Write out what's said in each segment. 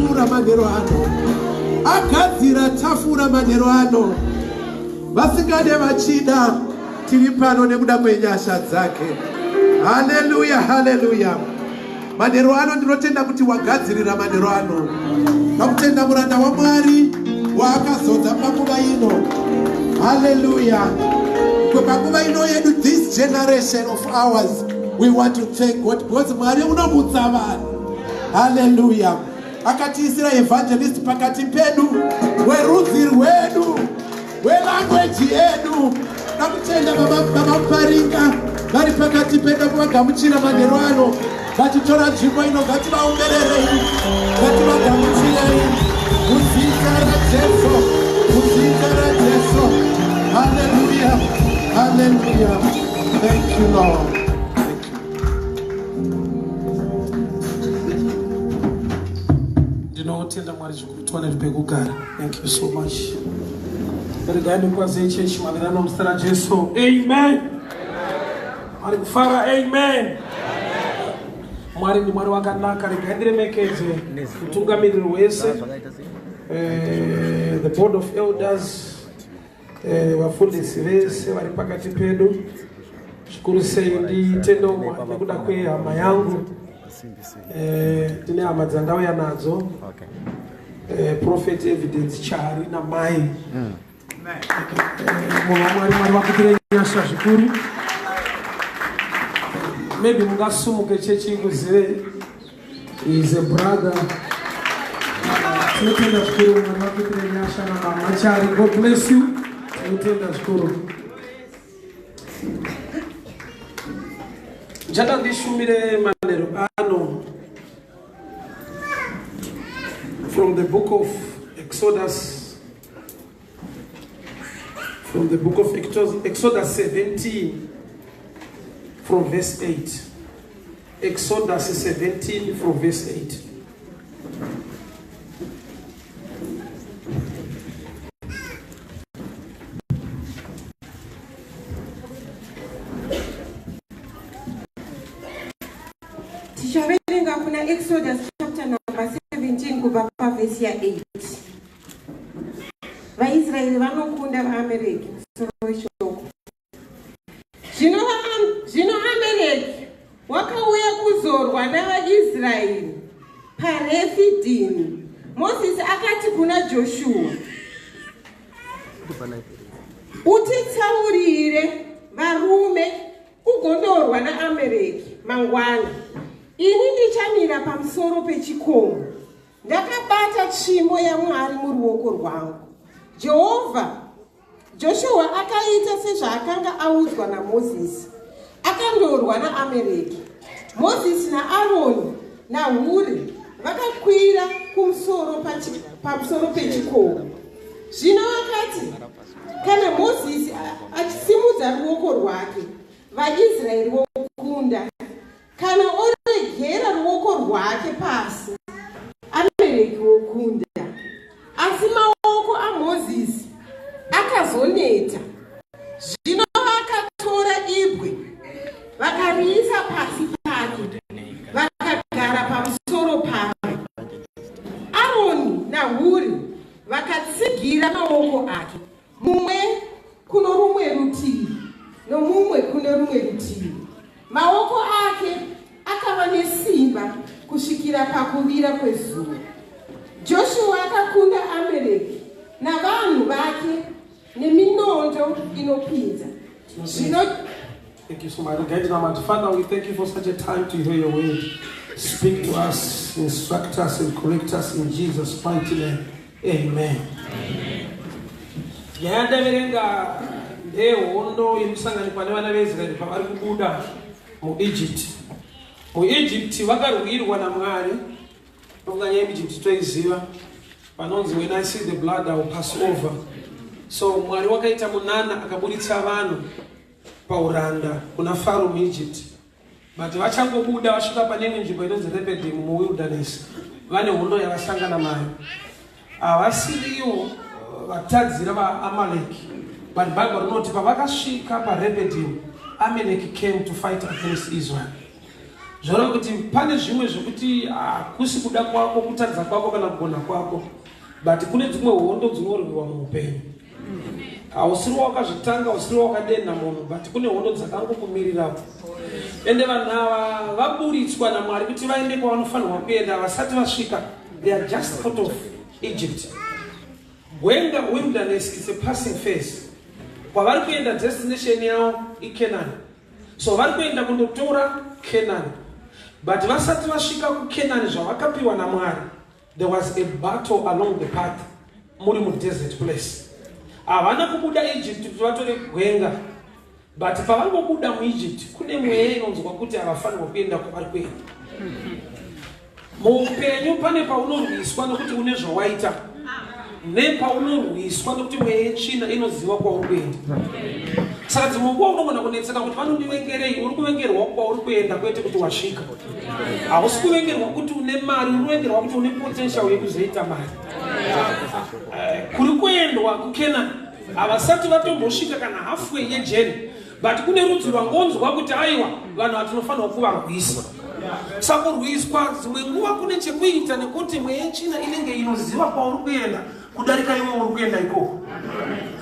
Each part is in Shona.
tafura manhero ano. Agadzira tafura manhero ano. Vasingade vachida, tiri pano nekuda kwenyasha dzake. Haleluya, haleluya. Manhero ano ndinotenda kuti wagadzirira manhero ano. Ndakutenda muranda waMwari waakazodza panguva ino. Haleluya. Panguva ino yedu, this generation of ours, we want to thank God because Mwari unomutsa vanhu. Haleluya. Akatiisira evangelist pakati pedu, werudzi rwedu, welanguage yedu. Ndakutenda baba Muparinga vari pakati pedu, kuvagamuchira manhero ano vachitora nzvimbo ino. Ngativaombererei, ngativagamuchirei muzita raJesu, muzita raJesu. Haleluya, haleluya. Thank you, Lord. Thank you. Ndinotenda Mwari zvikuru, tiwane pekugara. Thank you so much. Regai ndikukwazei chechi maererano muzita raJesu. Amen. Mwari kufara. Amen. Mwari ndi Mwari wakanaka. Regai ndiremekedze mutungamiriri wese, the board of elders, vafundisi vese vari pakati pedu. Zvikuru sei nditendewo Mwari nekuda kwehama yangu. Tine hama dzandauya nadzo, Prophet Evidence Chari namai. Munhu waMwari, Mwari vakuitire nyasha zvikuru. Maybe mungasumuke, chechi ikuzive. He is a brother. Tinotenda zvikuru. Mwari vakuitire nyasha namama Chari. God bless you. Tinotenda zvikuru. Ndichada ndishumire manheru ano from the book of Exodus, from the book of Exodus 17, from verse 8. Exodus 17 from verse 8. Tichaverenga kuna Exodus chapter number 17 kubva pavhesi ya8. VaIsraeri vanokunda vaAmereki. Musoro weshoko: Zvino Amereki wakauya kuzorwa navaIsraeri paRefidhimu. Mozisi akati kuna Joshua, "Utitsaurire varume ugondorwa naAmereki mangwana. Ini ndichamira pamusoro pechikomo ndakabata tsvimbo yaMwari muruoko rwangu." Jehovha Joshua akaita sezvaakanga audzwa naMozisi, akandorwa naAmereki. Mozisi naAroni naHuri vakakwira kumusoro pamusoro pechikomo. Zvino akati kana Mozisi achisimudza ruoko rwake, vaIsraeri vokunda; kana oregera ruoko rwake pasi, Amereki wokunda. Asi maoko aMozisi akazoneta. Zvino vakatora ibwe vakariisa pasi pake, vakagara pamusoro paro. Aroni naHuri vakatsigira maoko ake, mumwe kuno rumwe rutivi nomumwe kune rumwe rutivi. Maoko ake akava nesimba kusvikira pakuvira kwezuva. Joshua akakunda Amereki navanhu vake neminondo inopinza. Zvino Thank you so much. Guide Namad. Father, we thank you for such a time to hear your word. Speak to us, instruct us, and correct us in Jesus' mighty name. Amen. Nyaya yandaverenga ndeyehondo iri kusanganikwa nevana veIsraeri pavari kubuda muEgypt. MuEgypt vakarwirwa naMwari. Nokunga nyaya yeEgypt toiziva, panonzi, "When I see the blood, I will pass over." So Mwari wakaita munana, akaburitsa vanhu pauranda kuna Faro muEgypt. But vachangobuda, vasvika pane imwe nzvimbo inonzi Rephidim muwilderness, vane hondo yavasangana nayo. Havasiriwo vatadzira vaAmaleki, but Bible rinoti pavakasvika paRephidim, Amalek came to fight against Israel. Zvoreva kuti pane zvimwe zvekuti hakusi kuda kwako, kutadza kwako kana kugona kwako, but kune dzimwe hondo dzinorwiwa muupenyu. Hausiri wakazvitanga, usiri wakadenha munhu, but kune hondo dzakangokumirirapo. Ende vanhu ava vaburitswa naMwari kuti vaende kwavanofanirwa kuenda, vasati vasvika, they are just out of Egypt. Gwenga, wilderness, is a passing phase. Kwavari kuenda, destination yavo iCanaan. So vari kuenda kundotora Canaan, but vasati vasvika kuCanaan zvavakapiwa naMwari, there was a battle along the path muri mudesert place. Havana kubuda Egypt kuti vatore gwenga, but pavangobuda muEgypt kune mweya inonzwa kuti havafanirwa kuenda kwavari kuenda. Muupenyu pane paunorwiswa nokuti une zvawaita, nepaunorwiswa nokuti mweya yetsvina inoziva kwauri kuenda. Saka dzimwe nguva unogona kunetseka kuti vanondivengerei. Uri kuvengerwa kwauri kuenda, kwete kuti wasvika. Hausi kuvengerwa kuti une mari, uri kuvengerwa kuti une potential yekuzoita mari. Kuri kuendwa kuCanaan, havasati vatombosvika kana halfway yejourney, but kune rudzi rwangonzwa kuti aiwa, vanhu vatinofanirwa kuvarwisa. Saka kurwiswa dzimwe nguva kune chekuita nekuti mweya yetsvina inenge inoziva kwauri kuenda kudarika iwe uri kuenda ikoko.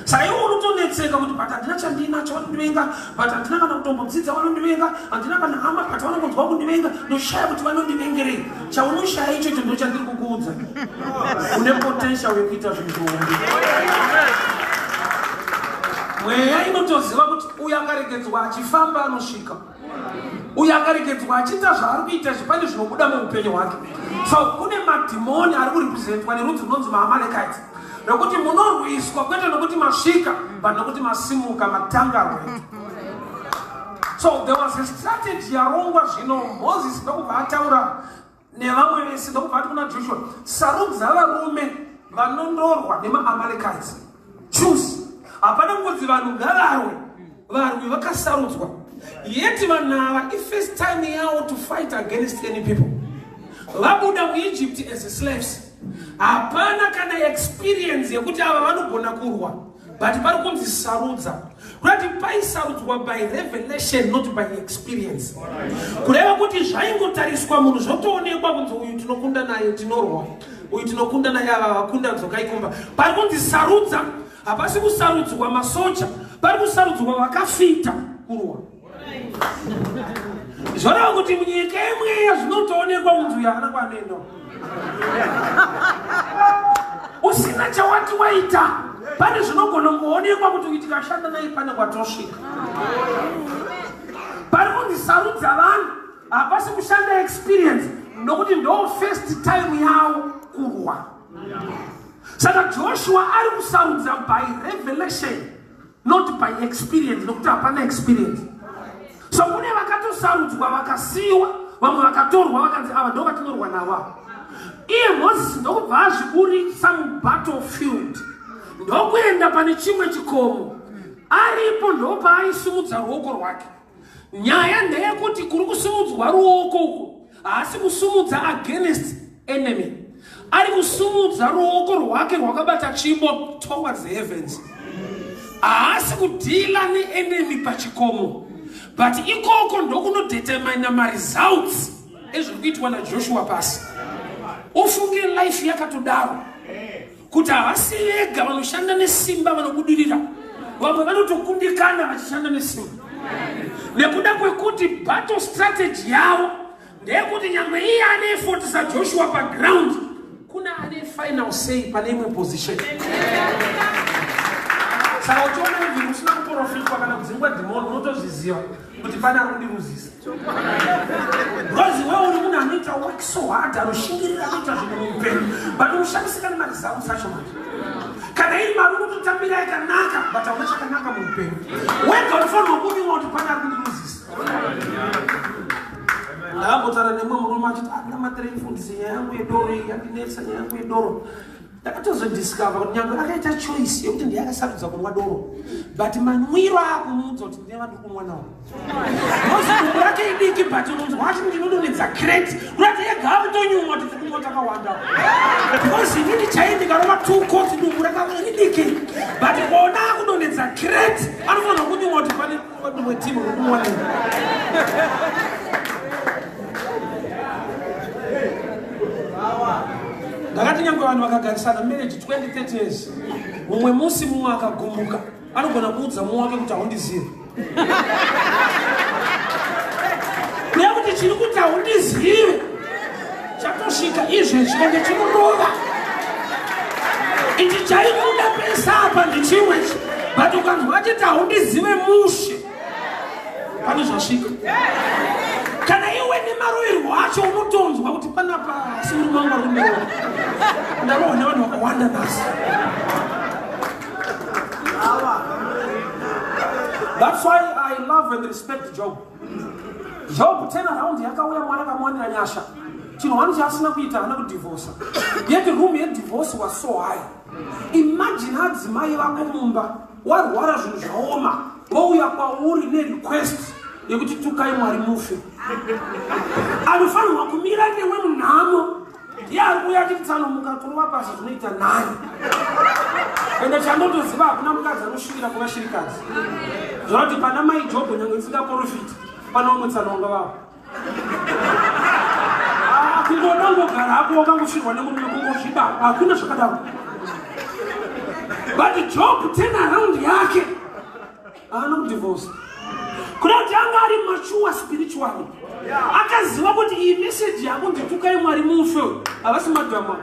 Saka iwe unotonetseka kuti but handina chandinacho, vanondivenga, but handina kana kutombodzidza, vanondivenga, handina kana hama, but vanongonzwa kundivenga, ndoshaya kuti vanondivengerei. Chaunoshaya ichocho ndo chandiri kukuudza: une potential yekuita zvinhu zvihombe. Mweya inotoziva kuti uyu akaregedzwa achifamba anosvika, uyu akaregedzwa achiita zvaari kuita izvi pane zvinobuda muupenyu hwake. So kune madhimoni ari kurepresentwa nerudzi runonzi maAmalekites, nokuti munorwiswa kwete nokuti masvika, but nokuti masimuka, matanga rwendo. So there was a strategy yarongwa. Zvino Moses ndokubva ataura nevamwe vese, ndokubva ati kuna Joshua, "Sarudza varume vanondorwa nemaAmalekites." Choose. Hapana kungonzi vanhu ngavarwe, varwi vakasarudzwa. Yet vanhu ava ifirst time yavo to fight against any people. Vabuda muEgypt as slaves, hapana kana experience yekuti ava vanogona kurwa, but pari kunzi sarudza. Kurati paisarudzwa by revelation, not by experience. Kureva kuti zvaingotariswa munhu zvotoonekwa kunzi uyu tinokunda naye, tinorwa, uyu tinokunda naye, ava vakunda, dzokai kumba. Pari kunzi sarudza, hapasi kusarudzwa masoja, pari kusarudzwa vakafita kurwa. Zvoreva kuti munyika yemweya zvinotoonekwa kunzi uyu haana kwaanoenda. Usina chawati waita, pane zvinogona kungoonekwa kuti uyu tikashanda naye pane kwatosvika. Pari kunzi sarudza vanhu, hapasi kushanda experience, nokuti ndo first time yavo kurwa. Saka Joshua ari kusarudza by revelation, not by experience, nokuti hapana experience. So kune vakatosarudzwa vakasiyiwa, vamwe vakatorwa vakanzi ava ndo vatinorwa navo ava. Iye Mozisi ndokubva azviburitsa mubattlefield, ndokuenda pane chimwe chikomo. Aripo ndopaaisumudza ruoko rwake. Nyaya ndeyekuti kuri kusimudzwa ruoko uku, haasi kusumudza against enemy, ari kusumudza ruoko rwake rwakabata tsvimbo towards the heavens. Haasi kudeala neenemy pachikomo, but ikoko ndokunodetermina maresults ezviri kuitwa naJoshua pasi. Ufunge life yakatodaro kuti havasi vega vanoshanda nesimba vanobudirira, vamwe vanotokundikana vachishanda nesimba, nekuda kwekuti battle strategy yavo ndeyekuti nyangwe iye ane effort saJoshua paground, kuna ane final say pane imwe position. Saka uchiona even usina kuprofitwa kana kudzingwa dhimoni, unotozviziva kuti pane ari kundiruzisa, because iwe uri munhu anoita work so hard, anoshingirira kuita zvinhu muupenyu, but unoshamisika nemaresults acho manje. Kana iri mari, unototambira yakanaka, but hauna chakanaka muupenyu. Wega unofanirwa kunyumwa kuti pane ari kundiruzisa. Ndakambotaura nemumwe murume achiti, "Andinamatirei mufundisi, nyaya yangu yedoro iyi yandinetsa, nyaya yangu yedoro." Ndakatozodiscover kuti nyangwe akaita choice yekuti ndiye akasarudza kunwa doro, but manwiro akumuudza kuti ndine vandiri kunwa nawo, because dumbu rake idiki, but unonzwa ati ndinodonedza crate, kurati ega akutonyumwa kuti tiri kunwa takawanda, because inini chai ndikarova two coats, dumbu ridiki, but kona akudonedza crate, anofanira kunyumwa kuti pane rimwe timu riri kunwa nini. Ndakati nyange vanhu vakagarisana marriage 20 30 years, mumwe musi mumwe akagumuka anogona kuudza mumwe wake kuti haundizivi. Nekuti chiri kuti haundizivi chatosvika izvezvi ende chinorova. Ichi chaikuda pesa apa ndichimwe ichi, but ukanzwa achiti haundizive mushe, pane zvasvika. Kana iwe nemaroirwo acho unotonzwa kuti panapa asi murume wangu ari kundirova, ndarohwa nevanhu vakawanda nhasi. That's why I love and respect Job. Job turn around yakauya, Mwari akamuwanira nyasha. Chinhu wani chaasina kuita, haana kudivorsa. Yet room yedivorce was so high. Imagine adzimai vako mumba warwara, zvinhu zvaoma, vouya kwauri nerequest yekuti tukai Mwari mufe. Anofanirwa kumira newe munhamo ndiye ari kuuya achiti tsano mukatorova pasi zvinoita nani. Ende chandotoziva, hakuna mukadzi anoshuvira kuva shirikadzi. Zvanoti pana mai Jobho, nyange ndisingaprofiti, pana umwe tsano wanga vavo kungodongogara hako wakangosvirwa nemurume, kungozviba, hakuna zvakadaro. But Job turn around yake haana kudivorce, kuda kuti anga ari mature spiritually. Akaziva kuti iyi meseji yako nditukai Mwari mufe, havasi madhama.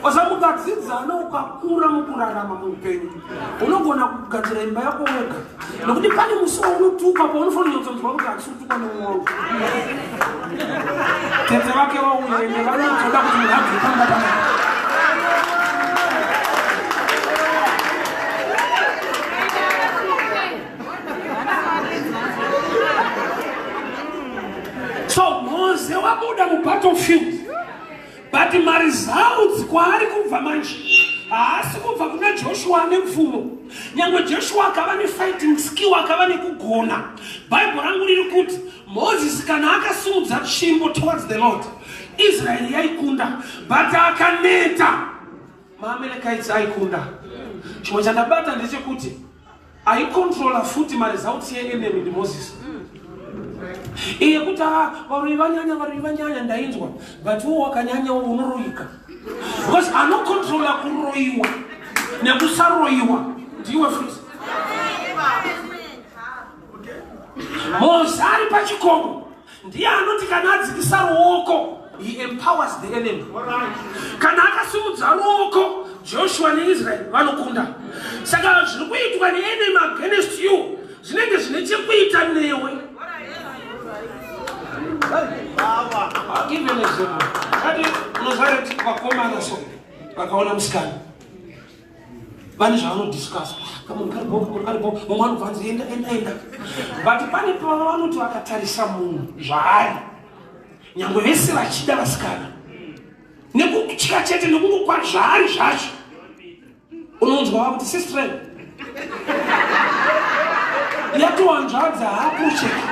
Osa mukadzidzana, ukakura mukurarama muupenyu, unogona kugadzira imba yako wega, nekuti pane musi waunotukwa paunofanira kunyatsonzwa kuti handisi kutukwa nemumwe wangu. Tete vake vauya, ende vanotoda kuti munhu abve pamba panapa. So Mose wabuda mubattlefield, but maresults kwaari kubva manje haasi kubva kuna Joshua ane mvumo. Nyange Joshua akava nefighting skill, akava nekugona, Bhaibheri rangu riri kuti Moses kana akasimudza tsvimbo towards the Lord, Israeri yaikunda, but akaneta, maAmalekites aikunda. Chimwe chandabata ndechekuti aicontrola futi maresults yeenemy ndiMoses. Iye kuti a varoyi vanyanya, varoyi vanyanya, ndainzwa, but wo wakanyanya unoroyika, because anocontrola kuroyiwa nekusaroyiwa ndiwe futi. Mose ari pachikomo ndiye anoti kana adzikisa ruoko, he empowers the enemy. Kana akasimudza ruoko, Joshua neIsrael vanokunda. Saka zviri kuitwa neenemy against you zvinenge zvine chekuita newe. I'll give you an example. Kati unoziva kuti vakomana so vakaona musikana vane zvavanodiscuss, kamunhu karipo, kamunhu karipo, mumwe anobva anzi enda, enda, enda. But pane pava vanoti vakatarisa munhu zvaari, nyange vese vachida vasikana, nekutya chete nekungokwa zvaari zvacho, unonzwa vakuti sister yatohanzvadza hapucheki.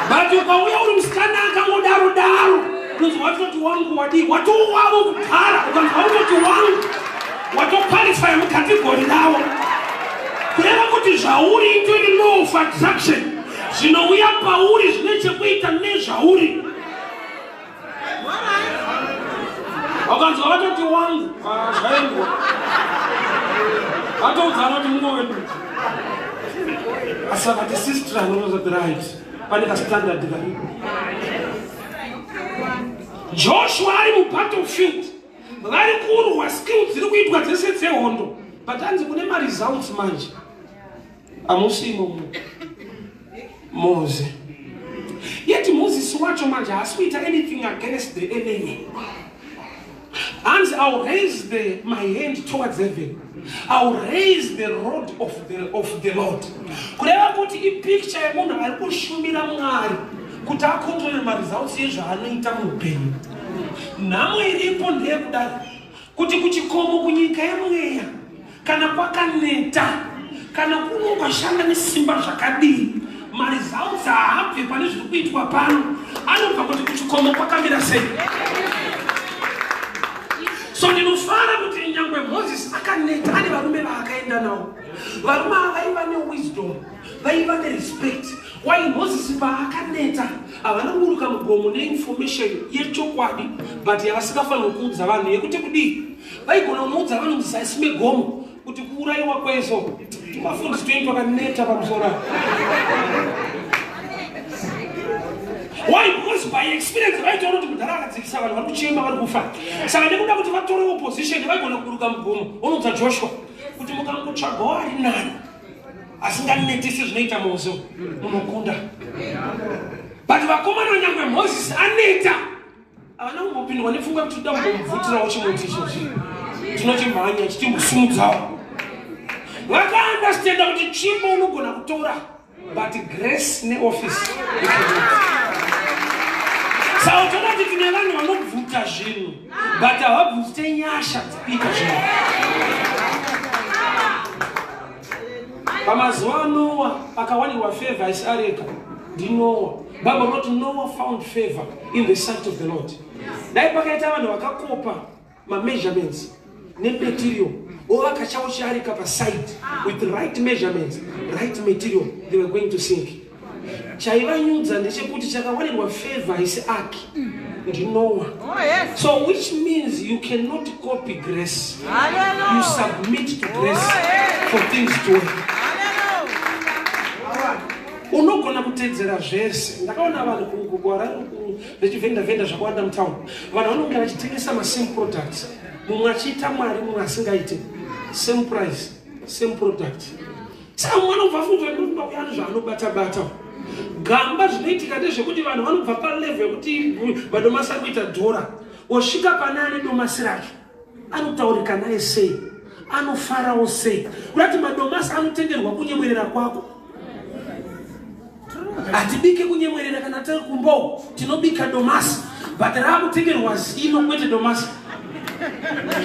But ukauya uri musikana akangodaro daro, unonzwa watoti wangu wadii, watowavo kudhara. Ukanzwa utoti wangu, watoqualifya mucategory ravo, kureva kuti zvauri itori law of attraction. Zvinouya pauri zvine chekuita nezvauri. Wakanzwa vatoti wangu, zvaendwa, vatoudzana kuti mungo wedu. Asi vakati sister, anotozati right, pane kastandard karipo. Joshua ari mubattlefield, vari kurwa, skill dziri kuitwa dzese dzehondo, but hanzi kune maresults manje amusimo Mose. Yet Moses wacho manje haasi kuita anything against the enemy. Hanzi, "I will raise my hand towards heaven, I will raise the rod of the Lord." Kureva kuti ipicture yemunhu ari kushumira Mwari kuti acontrole maresults yezvaanoita muupenyu. Nhamo iripo ndeyekudai kuti kuchikomo, kunyika yemweya, kana kwakaneta, kana kuno ukashanda nesimba zvakadii, maresults haabve pane zviri kuitwa pano, anobva kuti kuchikomo kwakamira sei. So ndinofara kuti nyangwe Moses akaneta, ane varume vaakaenda navo. Varume ava vaiva newisdom, vaiva nerespect. Why Moses paakaneta havana kuburuka mugomo neinformation yechokwadi but yavasingafanirwi kuudza vanhu yekuti kudii vaigona kunoudza vanhu muzasi megomo kuti kuurayiwa kwezo tumafundisi twenyu twakaneta pamusoro apa. Why? Because by experience vaitoona kuti mudhara akadzikisa vanhu vari kuchema vari kufa. Saka nekuda kuti vatore opposition vaigona kuburuka mugomo vonoudza Joshua kuti mukangotsvagawo ari nani asinganetisi zvinoita Mose munokunda. But vakomana nyangwe Moses aneta havana kumbopindwa nepfungwa kuti toda kumbomubvutirawo chimuti ichochi tinochimhanya chitimbosimudzawo. Vakaandastenda kuti tsvimbo unogona kutora but grace neoffice saka toda kuti tine vanhu vanobvuta zvinhu but havabvute nyasha dzekuita zvinhu pamazuva anowa akawanirwa favor isi areka ndinowa bible rinoti noah found favor in the sight of the lord dai pakaita vanhu vakakopa mameasurements nematerial ovaka chavo chiarika paside with right measurements right material they were going to sink chaivanyudza ndechekuti chakawanirwa favor haisi aki ndinowa oh, yes. so which means you cannot copy grace Hallelujah. you submit to grace oh, yes. for things to work unogona kutedzera zvese ndakaona vanhu kuharare vechivhenda vhenda zvakawanda mutown vanhu vanonge vachitengesa masame products mumwe achiita mari mumwe asingaite same price same product saka mumwe anobva afunga ndokuda uya ane zvaanobata bata gamba zvinoitika ndezvekuti vanhu vanobva palevel yekuti madomasi ari kuita dhora osvika pane ane domasi racho anotaurika naye sei anofarawo sei kurati madomasi anotenderwa kunyemwerera kwako hatibike kunyemwerera kana tiri kumbo tinobika domasi but raakutengerwa zino kwete domasi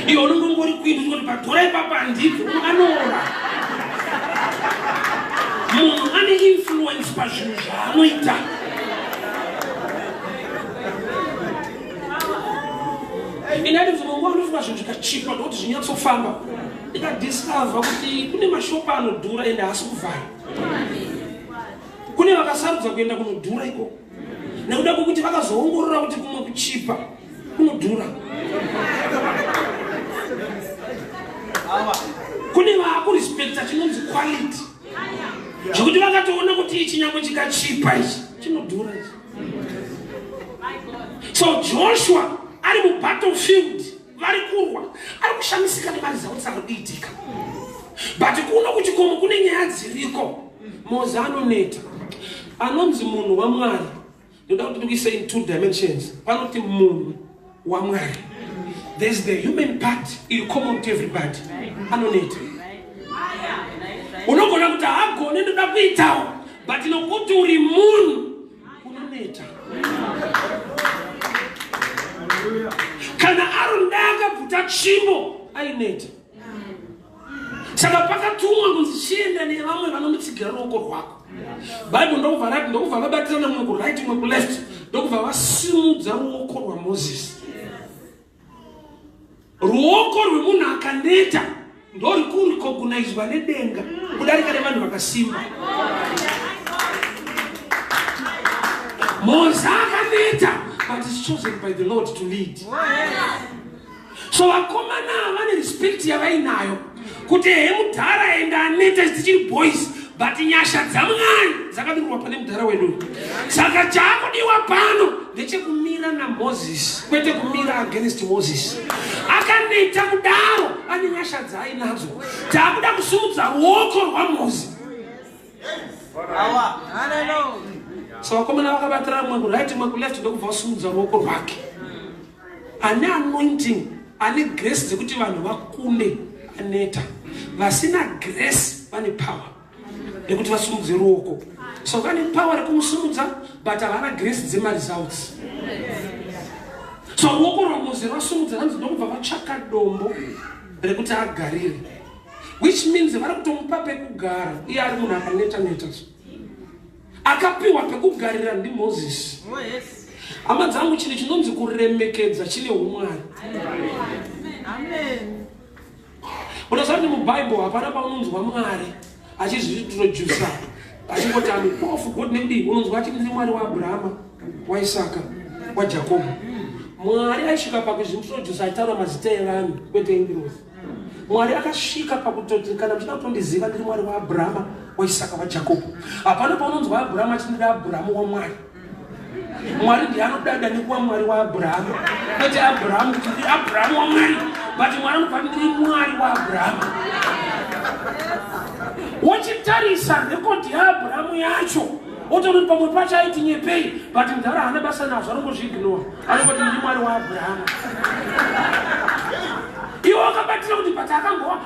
iwe unongongori kuindi kuti padhora ipapa handibvi anoora munhu ane influence pazvinhu zvaanoita ini ati dzimwe nguva ndofunga zvinhu zvikachipa ndokuti zvinyatsofamba ndikadiscover kuti kune mashopa anodhura ende haasi kuvhara kune vakasarudza kuenda kunodhura ikoko nekuda kwekuti vakazoongorora kuti kumwe kuchipa kunodhura kune vaakurespecta chinonzi quality zvekuti vakatoona kuti ichi nyangwe chikachipa ichi chinodhura ichi so joshua ari mubattlefield vari kurwa ari kushamisika nemaresults ari kuitika but kuno kuchikomo kune nyaya dziriko moza anoneta anonzi munhu wamwari ndoda kuti ndikuise in two dimensions panoti munhu wamwari there's the human part iri common to everybody anoneta unogona kuti haagone ndoda kuitawo but nokuti uri munhu unoneta kana aroni dai akabvuta tsvimbo aineta saka pakatumwa kunzi chienda nevamwe vanomutsigira ruoko rwako bible ndokubva rati ndokubva vabatirana mumwe kuright mumwe kuleft ndokubva vasimudza ruoko rwamozisi Ruoko rwemunhu akaneta ndorikurecognizwa nedenga kudarika nevanhu vakasimba. Moza akaneta but is chosen by the Lord to lead. So vakomana vane respect yavainayo kuti ehe mudhara enda aneta tichiri boys but nyasha dzamwari dzakadururwa pane mudhara wedu saka chaakudiwa pano ndechekumira namozisi kwete kumira against mozisi akaneta kudaro ane nyasha dzaainadzo taakuda kusimudza ruoko rwamozi so vakomana vakabatira mumwe kuright mumwe kuleft ndokubva vasimudza ruoko rwake ane anointing ane grace dzekuti vanhu vakunde aneta vasina grace vane power yekuti vasimudze ruoko so vane power rekumusimudza but havana grace dzemaresults so ruoko rwamozi rwasimudza vanzi ndokubva vatsvaka dombo rekuti agarire which means vari kutomupa pekugara iye ari munhu akaneta neta so akapiwa pekugarira ndimozisi oh, hama dzangu chinhu chinonzi kuremekedza chine umwari unoziva kuti mubhaibheri hapana paunonzwa mwari achizviintrodusa Achingoti ame powerful God nekudii unonzwa achiti ndiri Mwari waAbrahama, waIsaka, waJakobho. Mwari aisvika pakuzvintroduce aitaura mazita evanhu kwete engirozi. Mwari akasvika pakutoti kana muchida kutondiziva ndiri Mwari waAbrahama, waIsaka, waJakobho. Hapana paunonzwa Abrahama achiti ndiri Abrahamu waMwari. Mwari ndiye anodada nekuva Mwari waAbrahama, kwete Abrahamu kuti ndiri Abrahamu waMwari, but Mwari anobva ndiri Mwari waAbrahama. Wochitarisa rekodhi yaAbrahamu yacho wotoona kuti pamwe pacho aiti nyepei, but mudhara haana basa nazvo, anongozviignora, anongoti ndiri Mwari waAbrahama. Iwe wakabatira kuti but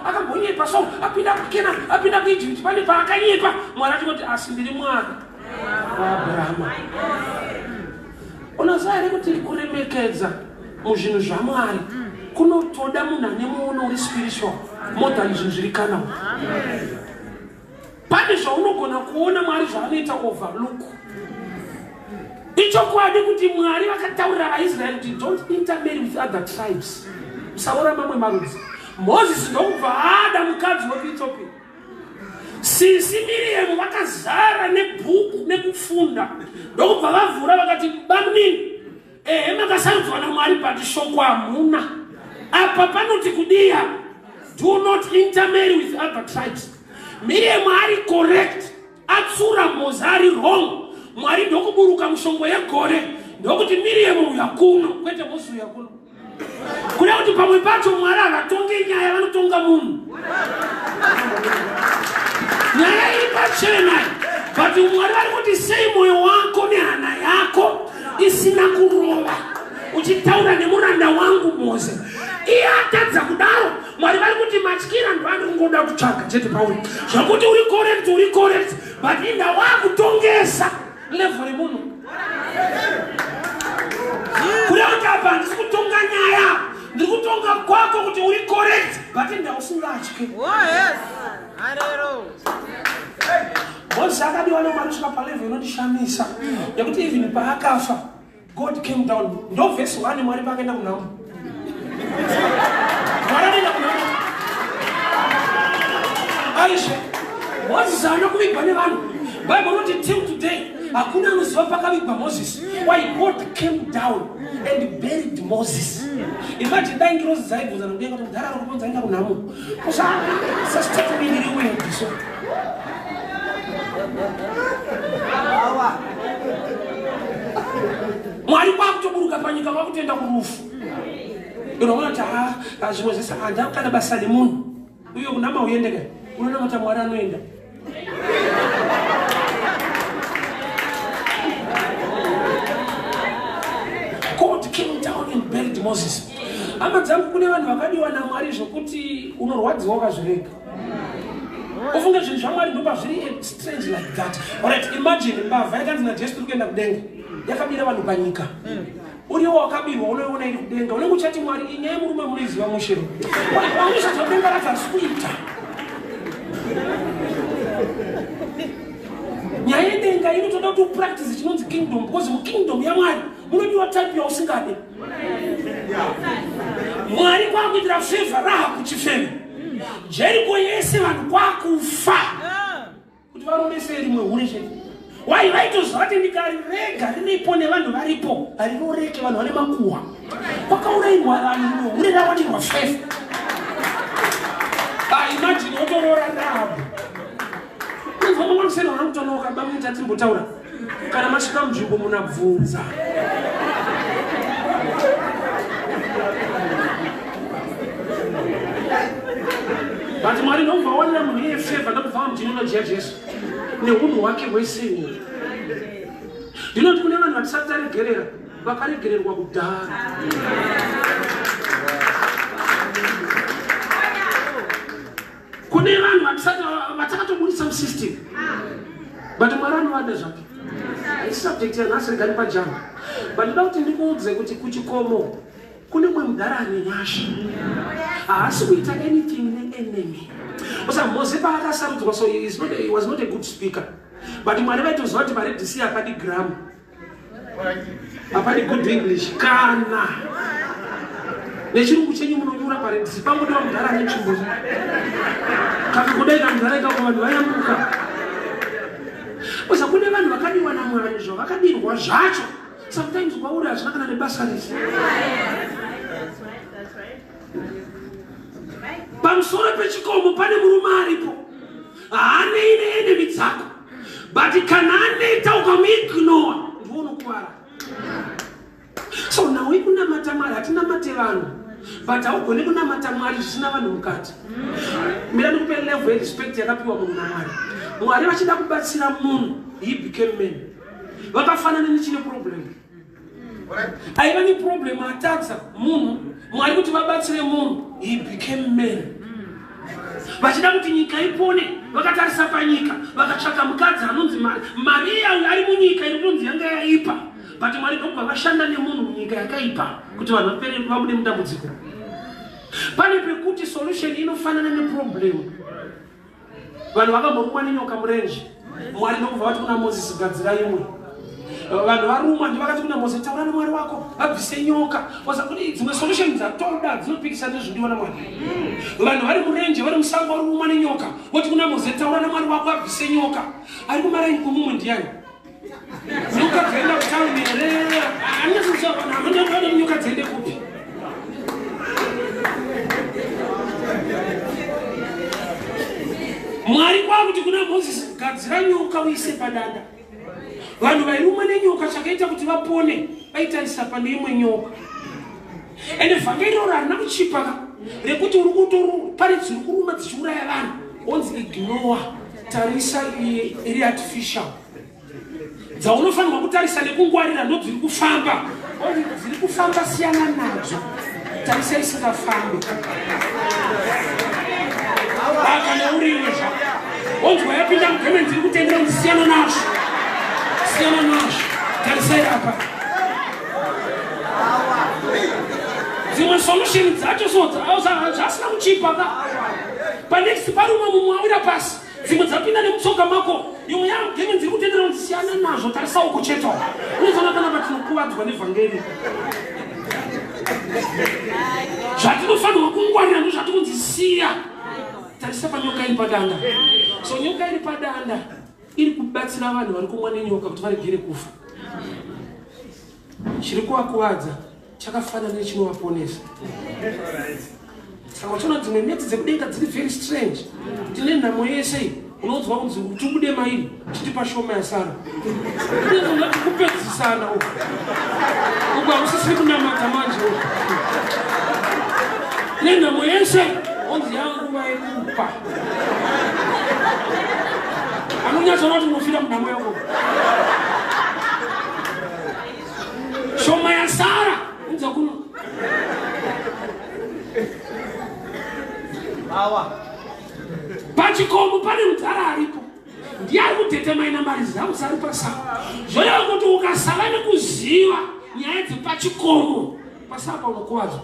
akambonyepa so apinda kukena apinda kuEgypt pane paakanyepa, Mwari achingoti asi ndiri Mwari waAbrahama. Unoziva here kuti kuremekedza muzvinhu zvaMwari kunotoda munhu ane muono uri spiritual more than zvinhu zviri carnal. Pane zvaunogona kuona Mwari zvaanoita overlook. Ichokwadi kuti Mwari vakataurira vaIsraeri kuti don't intermarry with other tribes, musaroora mamwe marudzi. Mozisi ndokubva ada mukadzi wekuEthiopia. Sisi Miriam vakazara nebhuku nekufunda ndokubva vavhura vakati bamunini, ehe makasarudzwa naMwari but shoko hamuna. Apa panoti kudiya do not intermarry with other tribes. Miriam ari correct, atsura Mose ari wrong. Mwari ndokuburuka mushongo yegore ndokuti Miriam uya kuno, kwete Mose uya kuno. Kuda kuti pamwe pacho Mwari havatonge nyaya, vanotonga munhu. Nyaya iri pachena, but Mwari vari kuti sei moyo wako nehana yako isina kurova uchitaura nemuranda wangu Mose. Iye atadza kudaro, Mwari vari kuti matyira ndo kungoda kutsvaga chete pauri, zvakuti uri correct, uri correct, but inda wakutongesa level remunhu. Kuda kuti apa handisi kutonga nyaya, ndiri kutonga kwako kuti uri correct, but inda usingatye. Moses akadiwa naMwari kusvika palevel inondishamisa yekuti even paakafa God came down. Ndo verse 1 Mwari paakaenda kunhamo. Mwari anoenda kunhamo. Aishe, Moses haana kuvigwa nevanhu. Bible inoti till today hakuna anoziva pakavigwa Moses. Why God came down and buried Moses. Imagine dai ngirozi dzaibvunza nokudenga kuti mudhara ari kuponza aenda kunhamo. Usa statement iri weird so. Mwari kwakutoburuka panyika kwakutoenda kurufu. Unoona kuti zvimwe zvese handina kana basa nemunhu. Uyo kunama uendeka, unonamata Mwari anoenda. God came down and buried Moses. Hama dzangu, kune vanhu vakadiwa naMwari zvokuti unorwadziwa ukazvirega. Ufunge zvinhu zvaMwari ndopa zviri strange like that. Alright, imagine mbavha yakanzi naJesu tiri kuenda kudenga, yakabira vanhu panyika. Uriwo wakabirwa unoiona iri kudenga, unenge uchati Mwari inyaya yemurume munoiziva mushero. Unozoziva kudenga racho harisi kuita. Nyaya yedenga inotoda kuti upractice chinonzi kingdom, because mukingdom yaMwari munodiwa type yausingade. Mwari kwakuitira favor Rahabu chifeve. Jericho yese vanhu kwakufa kuti varomese rimwe hure chete. Wai vaitoziva kuti ndikarirega riripo nevanhu varipo hariroreke, vanhu vane makuhwa. Kwakaurayirwa vanhu rimwe hure rawanirwa favor. Imagine wotoroora Rahabu. Unzwa mangwana kuseni vanokutonoka bamuita timbotaura. Kana masvika munzvimbo munabvunza. But Mwari ndobva wawanira munhu iye favor, ndobva wamugenealogy yaJesu neunhu hwake hwese ihwohwo. Ndinoti kune vanhu vatisati taregerera, vakaregererwa kudhara. Kune vanhu vatisati vatakatobudisa musystem, but Mwari anovada zvake. Haisi subject yanhasi, regani pajama. But ndoda kuti ndikuudze kuti kuchikomo kune mumwe mudhara ane nyasha, haasi kuita anything neenemy. Usa Mose paakasarudzwa, so he was not a good speaker, but Mwari vaitoziva kuti varedhisi hapadi grammar, hapadi good English, kana nechirungu chenyu munonyura paredhisi, pangodiwa mudhara ane tsvimbo. Kana kudai kamudhara ikako vanhu vayambuka. Uza kune vanhu vakadiwa naMwari, zvavakadirwa zvacho sometimes kwauri hazvina kana nebasa rese. Pamusoro pechikomo pane murume aripo, haanei neenemy dzako, but kana aneta ukamuignore ndiwo unokuvara. So nhau yekunamata Mwari, hatinamate vanhu, but haugone kunamata Mwari zvisina vanhu mukati. Mira ndikupe level yerespect yakapiwa munhu naMwari. Mwari vachida kubatsira munhu, he became man. Vakafanana nechine problem, aiva neproblem, atadza munhu. Mwari kuti vabatsire munhu, he became man. Vachida kuti nyika ipone, vakatarisa panyika, vakatsvaka mukadzi anonzi Mariya. Uyo ari munyika iri kunonzi yanga yaipa, but Mwari ndokubva vashanda nemunhu munyika yakaipa kuti vanhu vapere vabude mudambudziko. Pane pekuti solution inofanana neproblem. Vanhu vakamborumwa nenyoka murenje, Mwari ndokubva vati kuna Mozisi, "Gadzira imwe." Vanhu varumwa, ndivakati kuna Mozisi, "Taura naMwari wako vabvise nyoka." Oza kuti dzimwe solution dzatoda dzinopikisana nezvinodiwa naMwari. Vanhu vari murenje, vari musango, vari kurumwa nenyoka, voti kuna Mozisi, "Taura naMwari wako abvise nyoka." Ari kumaraini kwomumwe ndiani? Nyoka dzaenda kutauni here? Anyatsozvivanhu, nyoka dziende kupi? Mwari kwakuti kuna Mozisi, "Gadzira nyoka uise padanda." Vanhu vairumwa nenyoka, chakaita kuti vapone, vaitarisa pane imwe nyoka. Ende vhangeri iroro harina kuchipa ka, rekuti uri kutoru pane dziri kuruma dzichiuraya vanhu, onzi ignore, tarisa iyi iri artificial. Dzaunofanirwa kutarisa nekungwarira ndo dziri kufamba. Onzi dziri kufamba siyana nadzo, tarisa isingafambi. Kana uriwe zvako, onzwa yapinda mugemenzi iri kutendera, kunzi siyana nazvo, siyana nazvo, tarisai apa. Dzimwe solution dzacho so zvasina kuchipa ka. Panext parumwe mumwe awira pasi, dzimwe dzapinda nemutsoka mako, imwe yagemenzi iri kutendera, kunzi siyana nazvo, tarisa uko chete. Unozoona panapa tinokuvadzwa nevhangeri. Zvatinofanirwa kungwarira ndo zvatikunzi siya, tarisa panyoka iri padanda. So nyoka iri padanda iri kubatsira vanhu vari kumwa nenyoka kuti varegere kufa. Chiri kuvakuvadza chakafanana nechinovaponesa. Saka uchiona dzimwe meti dzekudenga dziri very strange. Tine nhamo yese iyi, unonzwa kunzi tibude mairi, chitipa shoma yasara. Unoti kupedzisana uku, uku hausisiri kunamata manje. Uku nenhamo yese, onzi yanguva yekupa. Anonyatsoona kuti unofira munhamo yako. Shoma yasara, unza kuno. Awa. Pachikomo pane mudhara aripo, ndiye ari kudetermina maresults ari pasapa. Zvoreva kuti ukasava nekuziva nyaya dzepachikomo, pasapa unokuvadzwa.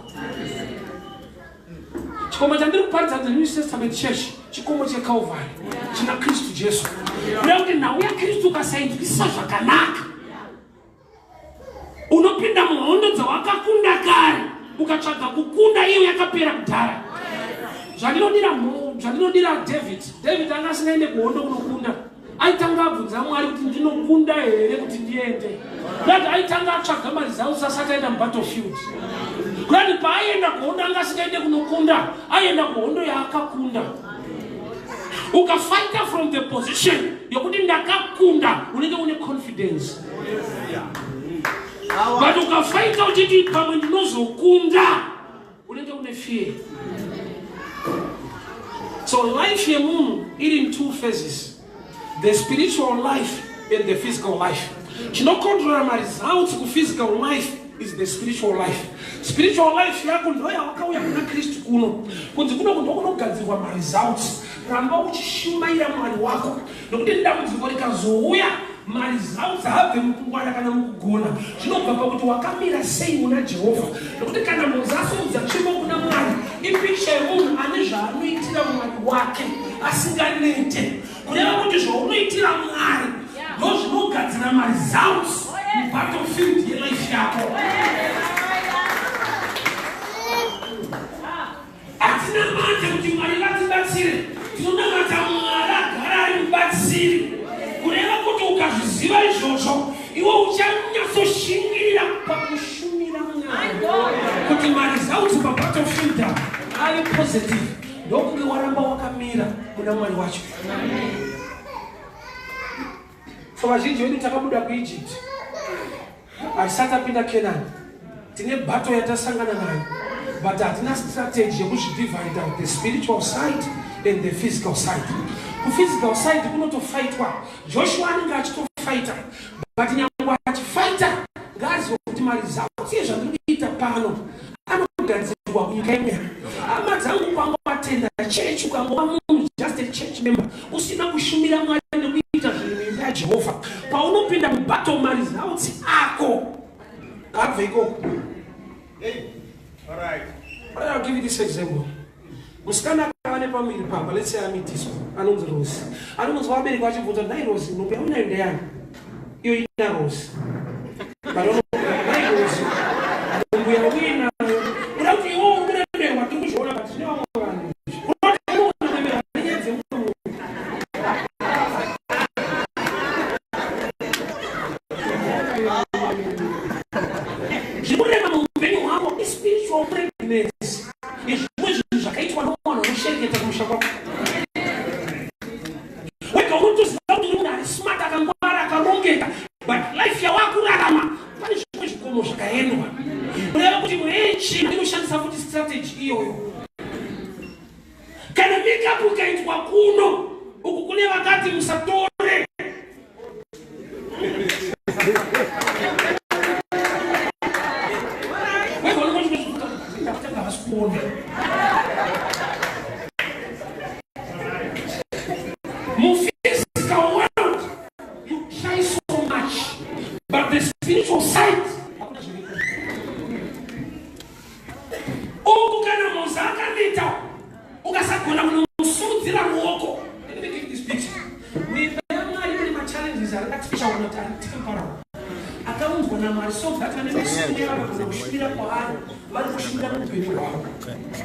Chikomo chandiri kuparidza, the New Testament church, chikomo cheCalvary china Kristu Jesu. Kureva kuti nhau yaKristu ukasainzwisisa zvakanaka, unopinda muhondo dzawakakunda kare, ukatsvaga kukunda iyo yakapera kudhara. Zvandinodira David, David anga asingaende kuhondo kunokunda. Aitanga abvunza Mwari kuti, "Ndinokunda here kuti ndiende?" That aitanga atsvaga maresults asati aenda mubattlefield. Kurati paaienda kuhondo, anga asingaende kunokunda, aienda kuhondo yaakakunda. Ukafighta from the position yokuti ndakakunda, unenge une confidence, but ukafighta uchiti pamwe ndinozokunda, unenge une fear. So life yemunhu iri in two phases, the spiritual life and the physical life. Chinocontrola maresults kuphysical life is the spiritual life. Spiritual life yako ndo yawakauya kuna Kristu kuno, kunzi kuno ndo kunogadzirwa maresults. Ramba uchishumaira Mwari wako, nokuti dambudziko rikazouya, maresults haabve mukungwara kana mukugona, zvinobva pakuti wakamira sei muna Jehovha. Nokuti kana Mozasi tsvimbo kuna Mwari, ipicture yemunhu ane zvaanoitira Mwari wake asinganete. Kureva kuti zvaunoitira Mwari ndo zvinogadzira maresults mubattlefield yelife yako. Hatinamate kuti Mwari vatibatsire, tinonamata Mwari agara ari mubatsiri. Kureva kuti uka positive ndokunge waramba wakamira muna Mwari wacho. So vazhinji vedu takabuda kuEgypt, hatisati tapinda Canaan. Tine battle yatasangana nayo, but hatina strategy yekuzvidivida the spiritual side and the physical side. Kuphysical side kunotofaitwa. Joshua anenge achitofaita, but nyangwe achifaita, ngaazive kuti maresults ezvandiri kuita pano anogadzirwa kunyika imwe. Hama dzangu, ukangoatenda chechi, ukangova munhu, just a church member, usina kushumira Mwari nekuita zvinhu muimba yaJehovha, paunopinda mubattle, maresults ako ngabve ikoko. I'll give you this example. Musikana akava nepamuviri pamba, let's say amitiswa, anonzi Rose. Anonzwa vabereki vachibvunza, "Nhai Rose, nhumbu yaunayo ndeyani?" Iyo ina Rose. Nhai Rose, nhumbu yauinayo, kuda kuti iwo uri kuremerwa, tiri kuzviona, but zvine vamwe vanhu unoti unoremerwa nenyaya dzemumwe munhu. Zviri kurema muupenyu hwako ispiritual pregnancy nezvimwe zvinhu zvakaitwa nomunhu unoshereketa kumusha kwako. Wega unotoziva kuti uri munhu ari smart, akangwara, akarongeka, but life yawakurarama pane zvimwe zvikomo zvakaendwa. Kureva kuti mwechi inoshandisa futi strategy iyoyo. Kana makeup ikaitwa kuno uku, kune vakati musatore. Wega unongoti havasi kuona. Muphysical world you try so much, but the spiritual side hakuna zviriko uku. Kana Moza akaneta, ukasagona kunomusimudzira ruoko. Let me give you this picture. Muimba yaMwari mune machallenges ari artificial kana kuti ari temporal, akaunzwa naMwari so that vane misimu vanogona kushumira kwaari, vari kushumira muupenyu hwavo.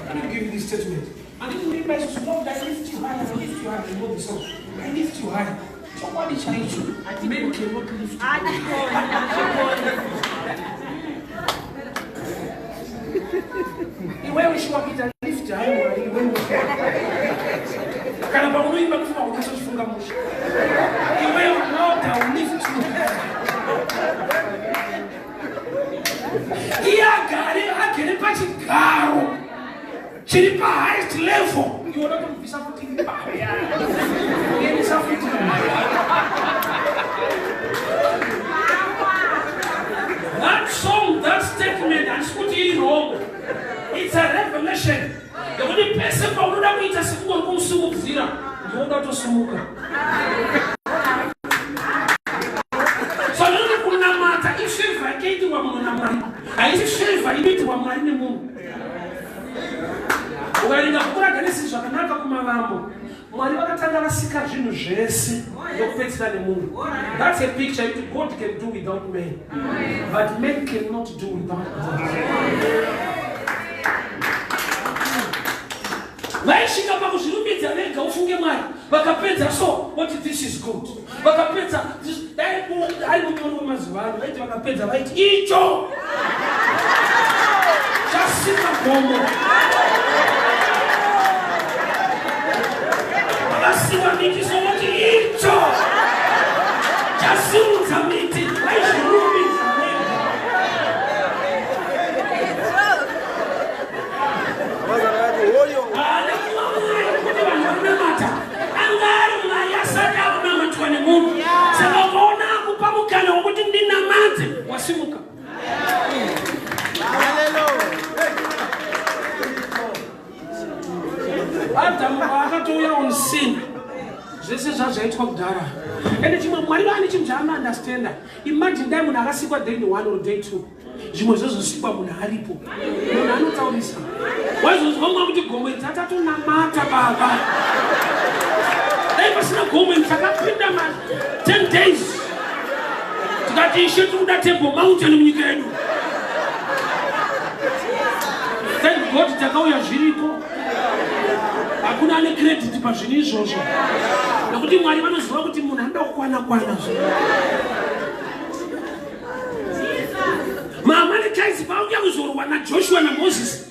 Let me give you this statement. Handiti muimba isusu, "Lord, I lift you high, I lift you high," you know the song, "I lift you high." Chokwadi chaicho, men cannot lift you. Iwewe shuwa kuita lift high Mwari, iwewe kana paunoimba kufunga unyasochifunga musha iwewe, "Lord, I will lift you." Iye agare agere pachigaro chiri pahighest level, iwe unotomubvisa futi, kuendesa futi. That song, that statement, handisi kuti iri wrong. It's a revelation yekuti pese paunoda kuita sekungori kumusimudzira, ndiwoda kutosimuka. So ndinoti kunamata ifavor yakaitirwa munhu naMwari, haisi favor inoitirwa Mwari nemunhu. Ukaverenga bhuku raGenesis zvakanaka, kumavambo Mwari vakatanga vasika zvinhu zvese, ndokupedzisira nemunhu. That's a picture yekuti God can do without man, but man cannot do without God. Vaisvika pakuzvirumbidza vega, ufunge Mwari vakapedza, so what, "This is good." Vakapedza, dai ari munyori wemazuva ano, vaiti vakapedza vaiti, "Icho chasika gomo." Vakasiwa miti, sovoti, "Icho chasimudza miti." Vaizvirumbidza vega. Haana kuva Mwari kuti vanhu vanamata, anga ari Mwari asati akunamatwa nemunhu. Saka ukaona akupa mukana wekuti ndinamate, wasimuka. Adhamu paakatouya on scene, zvese zvazvaitwa kudhara. Ende chimwe, Mwari vane chinhu chaanoundestanda. Imagine dai munhu akasikwa day one or day two, zvimwe zvozosikwa munhu aripo. Munhu anotaurisa, waizonzwa mwa kuti gomo iri tatatonamata baba, dai pasina gomo iri takapinda ma 10 days tikati, "Ishe, tiri kuda Table Mountain munyika yedu." Thank God takauya zviriko. Hakuna ane credit pazvinhu izvozvo, nekuti Mwari vanoziva kuti munhu anoda kukwana kwana. Zvo maAmalekites vauya kuzorwa naJoshua naMozisi.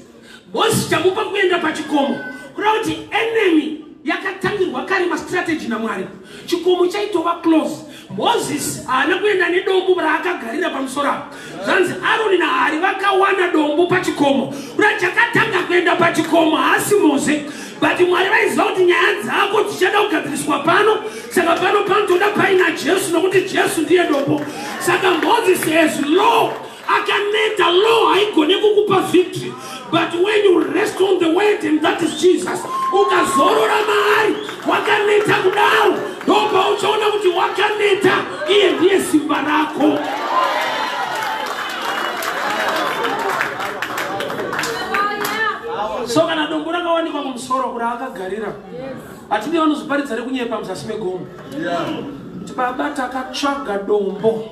Moses chamupa kuenda pachikomo kureva kuti enemy yakatangirwa kare mastrategy naMwari. Chikomo chaitova close. Moses haana kuenda nedombo raakagarira pamusoro apa. Zvanzi Aroni naHari vakawana dombo pachikomo. Kureva chakatanga kuenda pachikomo haasi Mose, but Mwari vaiziva kuti nyaya dzako dzichada kugadziriswa pano, saka pano panotoda paina Jesu nokuti Jesu ndiye dombo. Saka Moses has law akaneta law haigone kukupa victory but when you rest on the word and that is Jesus ukazorora maari wakaneta kudaro ndopauchaona kuti wakaneta iye ndiye simba rako. So kana dombo rakawanikwa kumusoro kura akagarira hatidi vanozoparidza rekunyepa muzasi megomo kuti baba takatsvaga dombo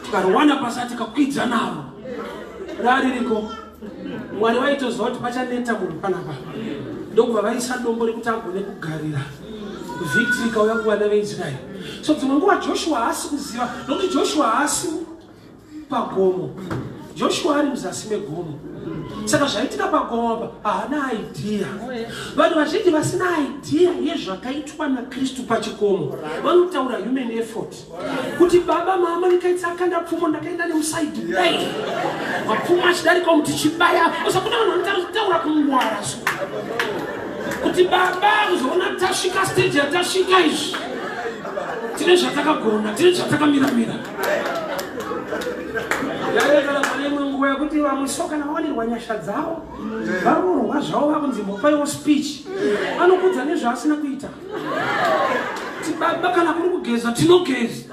tikariwana pasi tikakwidza naro raririko. Mwari vaitoziva kuti pachaneta munhu panapa, ndokubva vaisa dombo rekuti agone kugarira. Victory ikauya kuvana veIsraeri. So dzimwe nguva Joshua haasi kuziva, nokuti Joshua haasi pagomo, Joshua ari muzasi megomo. Saka zvaitika pagomo apa haana idea. Vanhu vazhinji vasina idea yezvakaitwa naKristu pachikomo vanotaura human effort kuti baba mama ndikaitsa akanda pfumo ndakaenda nemusaidi kudai mapfumo achidarika umu tichibaya. Usakuna vanhu vanotaura kungwara so kuti baba kuzoona tasvika stage yatasvika izvi tine zvatakagona, tine zvatakamiramira. Yarekana pane imwe nguva yekuti vamwe so kana vawanirwa nyasha dzavo varoorwa zvavo vakunzi mbopaiwo speech, anokudza nezvaasina kuita kuti baba kana kuri kugeza tinogeza.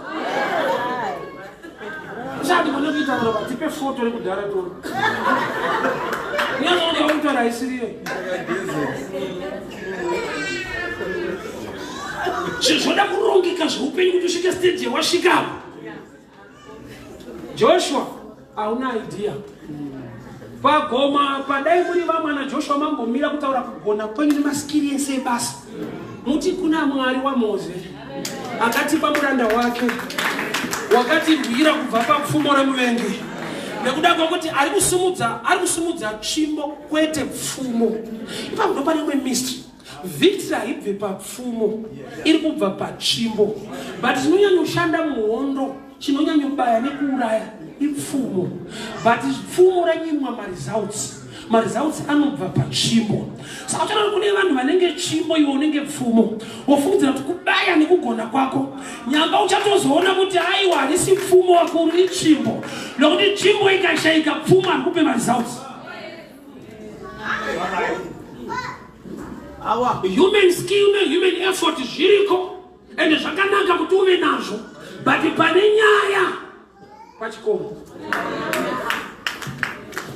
Usati kone kuita roba tipe foto rekudhara toro nyanonge kutaura haisiriyo. Zvoda kurongeka zveupenyu kuti usvike stage yawasvika apo. Joshua hauna idea pagoma padai muri vamwana Joshua mambomira kutaura kugona kwenyu nemaskiri ese ebasa, muti kuna Mwari waMoze akatipa muranda wake wakatirwira kubva papfumo remuvengi, nekuda kwekuti ari kusumudza, ari kusumudza tsvimbo kwete pfumo. Ipapo ndo pane imwe mystery. Victory haibve papfumo, iri kubva patsvimbo, but chinonyanyoshanda muhondo, chinonyanyobaya nekuuraya ipfumo, but pfumo ranyimwa maresults, maresults anobva patsvimbo. Saka uchaona kune vanhu vanenge tsvimbo, iwe unenge pfumo, wofungidzira kuti kubaya nekugona kwako nyamba, uchatozoona kuti aiwa, harisi pfumo wakuru, itsvimbo, nokuti tsvimbo ikashayika pfumo harikupe maresults. Human skill nehuman effort zviriko ende zvakanaka kuti uve nazvo, but pane nyaya pachikomo.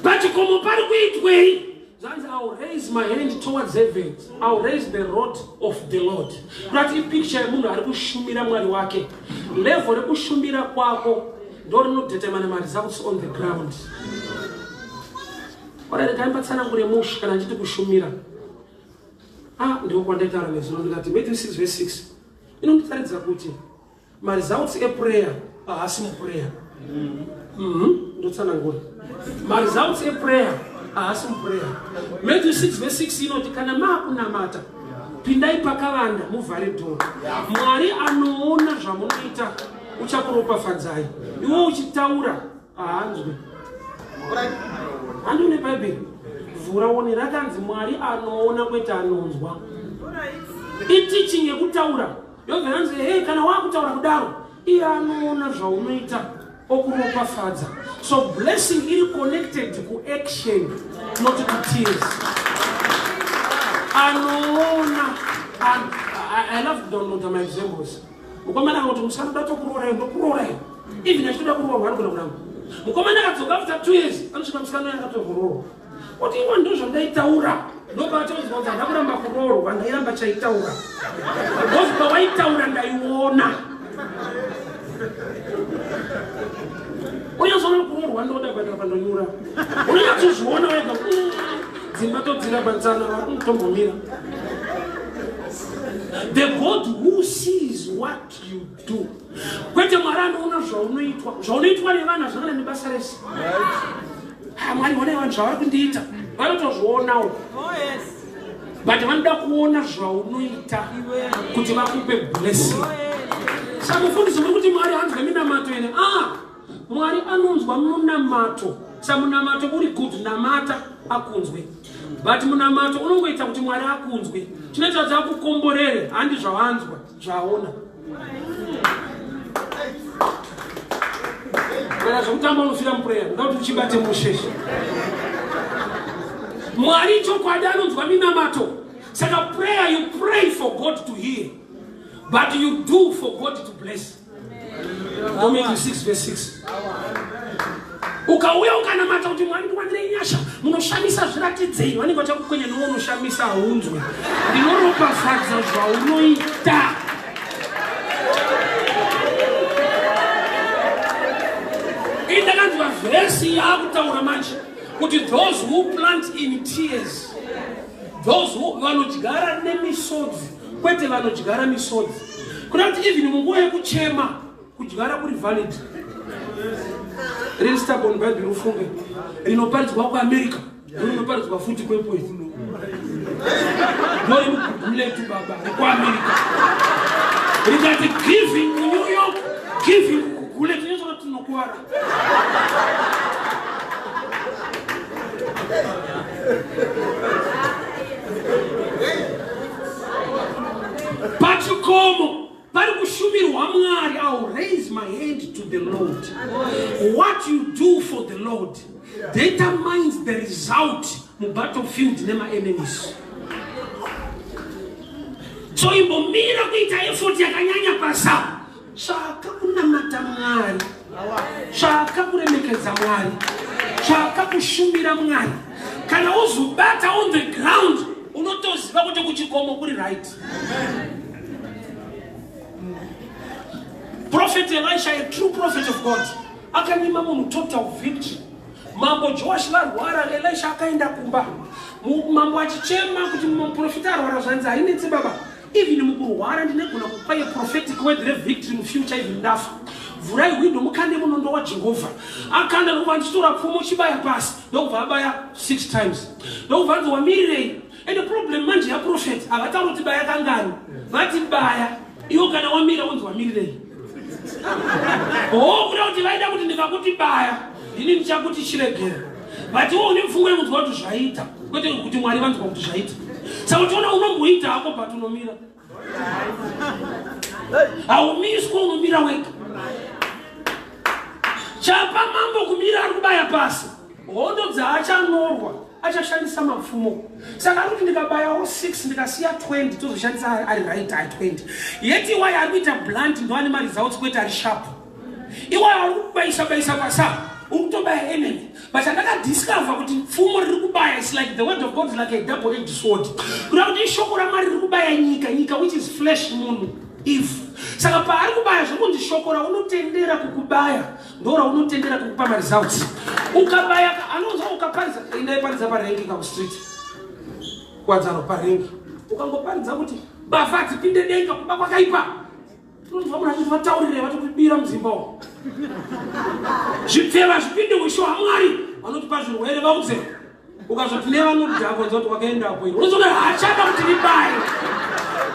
Pachikomo pari kuitwei? Zvanzi, "I will raise my hand towards heavens, I will raise the rod of the Lord." Kurati ipicture yemunhu ari kushumira Mwari wake. Level rekushumira kwako ndo rinodetermine maresults on the ground. Ora regai mbatsanangure mushe kana ndichiti kushumira. Ah, ndiko kwandaitaura nezuro, ndikati Matthew 6 verse 6 inonditaridza kuti maresults eprayer haasi muprayer. Ndotsanangura, maresults eprayer haasi muprayer. Matthew 6 verse 6 inoti kana maakunamata, pindai pakavanda, muvhare door, Mwari anoona zvamunoita uchakuropafadzai. Iwe uchitaura haanzwi. Handi une Bhaibheri, vhura one. Rakanzi Mwari anoona kwete anonzwa. Iteaching yekutaura yobva yanzi, hei, kana wakutaura kudaro, iye anoona zvaunoita okuropafadza. So blessing iri connected kuaction, not to tears. Anoona. I love download my examples. Mukomana akangoti musanoda tokuroora, ndokuroora. Even achitoda kuroorwa anogona kuramba. Mukomana akadzoka after 2 years, anosvika musikana uyo akatokuroorwa, kuti iwa ndo zvandaitaura. Ndopachaudzwa kuti handa kuramba kuroorwa, ndairamba chaitaura, because pawaitaura ndaiona. Unyazoona kuroorwa ndoda, but apa ndonyura. Unonyatsozviona wega. Dzimba todzira patsana tombomira. The God who sees what you do, kwete Mwari anoona zvaunoitwa. Zvaunoitwa nevanhu hazvangana nebasa rese. Ah, Mwari, honai vanhu zvavari kundiita. Vanotozvionawo. Oh, yes. But vanoda kuona zvaunoita kuti vakupe blessing. Oh, yes. Saka mufundisi muri kuti Mwari hanzwe minamato here? Ah, Mwari anonzwa munamato. Sa munamato uri good namata akunzwe. But munamato unongoita kuti Mwari akunzwe. Chinoita kuti akukomborere handi zvawanzwa zvaona. Kana zvekutamba unofira muprayer ndoda kuti uchibate musheshe. Mwari chokwadi anonzwa minamato. Saka prayer you pray for God to hear. But you do for God to bless. Matthew 6 verse 6. Ukauya ukanamata kuti Mwari ndiwanirei nyasha, munoshamisa zviratidzei, vanenge vachakukwenya newe unoshamisa haunzwe. Ndinoropafadza zvaunoita. Ini ndakanzwa vhesi yaakutaura manje kuti those who plant in tears, those who vanodyara nemisodzi kwete vanodyara misodzi kuda kuti even munguva yekuchema kudyara kuri valid riri stubborn bible ufunge rinoparidzwa kuamerica rinoparidzwa futi kwepwezi ndorimuguguletu baba rekuamerica rikati giving kunew york giving kuguguletu inotoa tinokuwara Pachikomo pari kushumirwa Mwari. I will raise my hand to the Lord. What you do for the Lord determines the result mubattlefield nemaenemies. So imbomira kuita effort yakanyanya pasa Tsvaka kunamata Mwari, tsvaka kuremekedza Mwari, tsvaka kushumira Mwari. Kana uzobata on the ground, unotoziva kuti kuchikomo kuri right. Prophet Elisha, a true prophet of God, akanyima munhu total victory. Mambo Joash varwara, Elisha akaenda kumba. Mambo achichema kuti muprofita arwara zvanzi hainetsi baba. Even mukurwara ndinegona kupa a prophetic word revictory mufuture even ndafa. Vhurai window mukande munondo waJehovha. Akanda ndokubva ndichitora pfumo chibaya pasi ndokubva abaya 6 times. Ndokubva anzi wamirirei. And the problem manje yaprofet havatauri kuti baya kangani. Vati baya iwo kana wamira wonzi wamirirei. Oh, kuda kuti vaida kuti ndikakuti baya ndini ndichakuti chiregera. But iwo une pfungwa yekunzwa kuti zvaita. Kwete kuti Mwari vanzwa kuti zvaita. Saka uchiona unomboita hako but unomira. Haumiswa unomira wega. Chapa mambo kumira ari kubaya pasi. Hondo dzaachanorwa achashandisa mapfumo. Saka ari kuti ndikabayawo 6 ndikasiya 20 tozoshandisa ari right ari 20. Yet iwayo ari kuita blunt ndo ane maresults kwete ari sharp. Iwayo ari kubaisa baisa pasa uri kutobaya enemy. But chandakadiscover kuti pfumo riri kubaya is like the word of God is like a double edged sword. Kuda kuti ishoko raMwari riri kubaya nyika, nyika which is flesh munhu if. Saka paari kubaya zviri kunzi shoko raunotendera kukubaya ndo raunotendera kukupa maresults. Ukabaya anonzwa ukaparidza indaiparidza parengi ka kustreet. Kuwadzano parengi. Ukangoparidza kuti mbavha dzipinde denga kuba kwakaipa. Tinonzwa munhu achiti vataurire vatotibira mudzimba umu. Zvipfeva zvipinde ushe hwaMwari vanotipa zvirwere vaudze. Ukazoti nevanodhakwa nzwa kuti wakaendapo iro. Unozoona haachada kuti ribaye.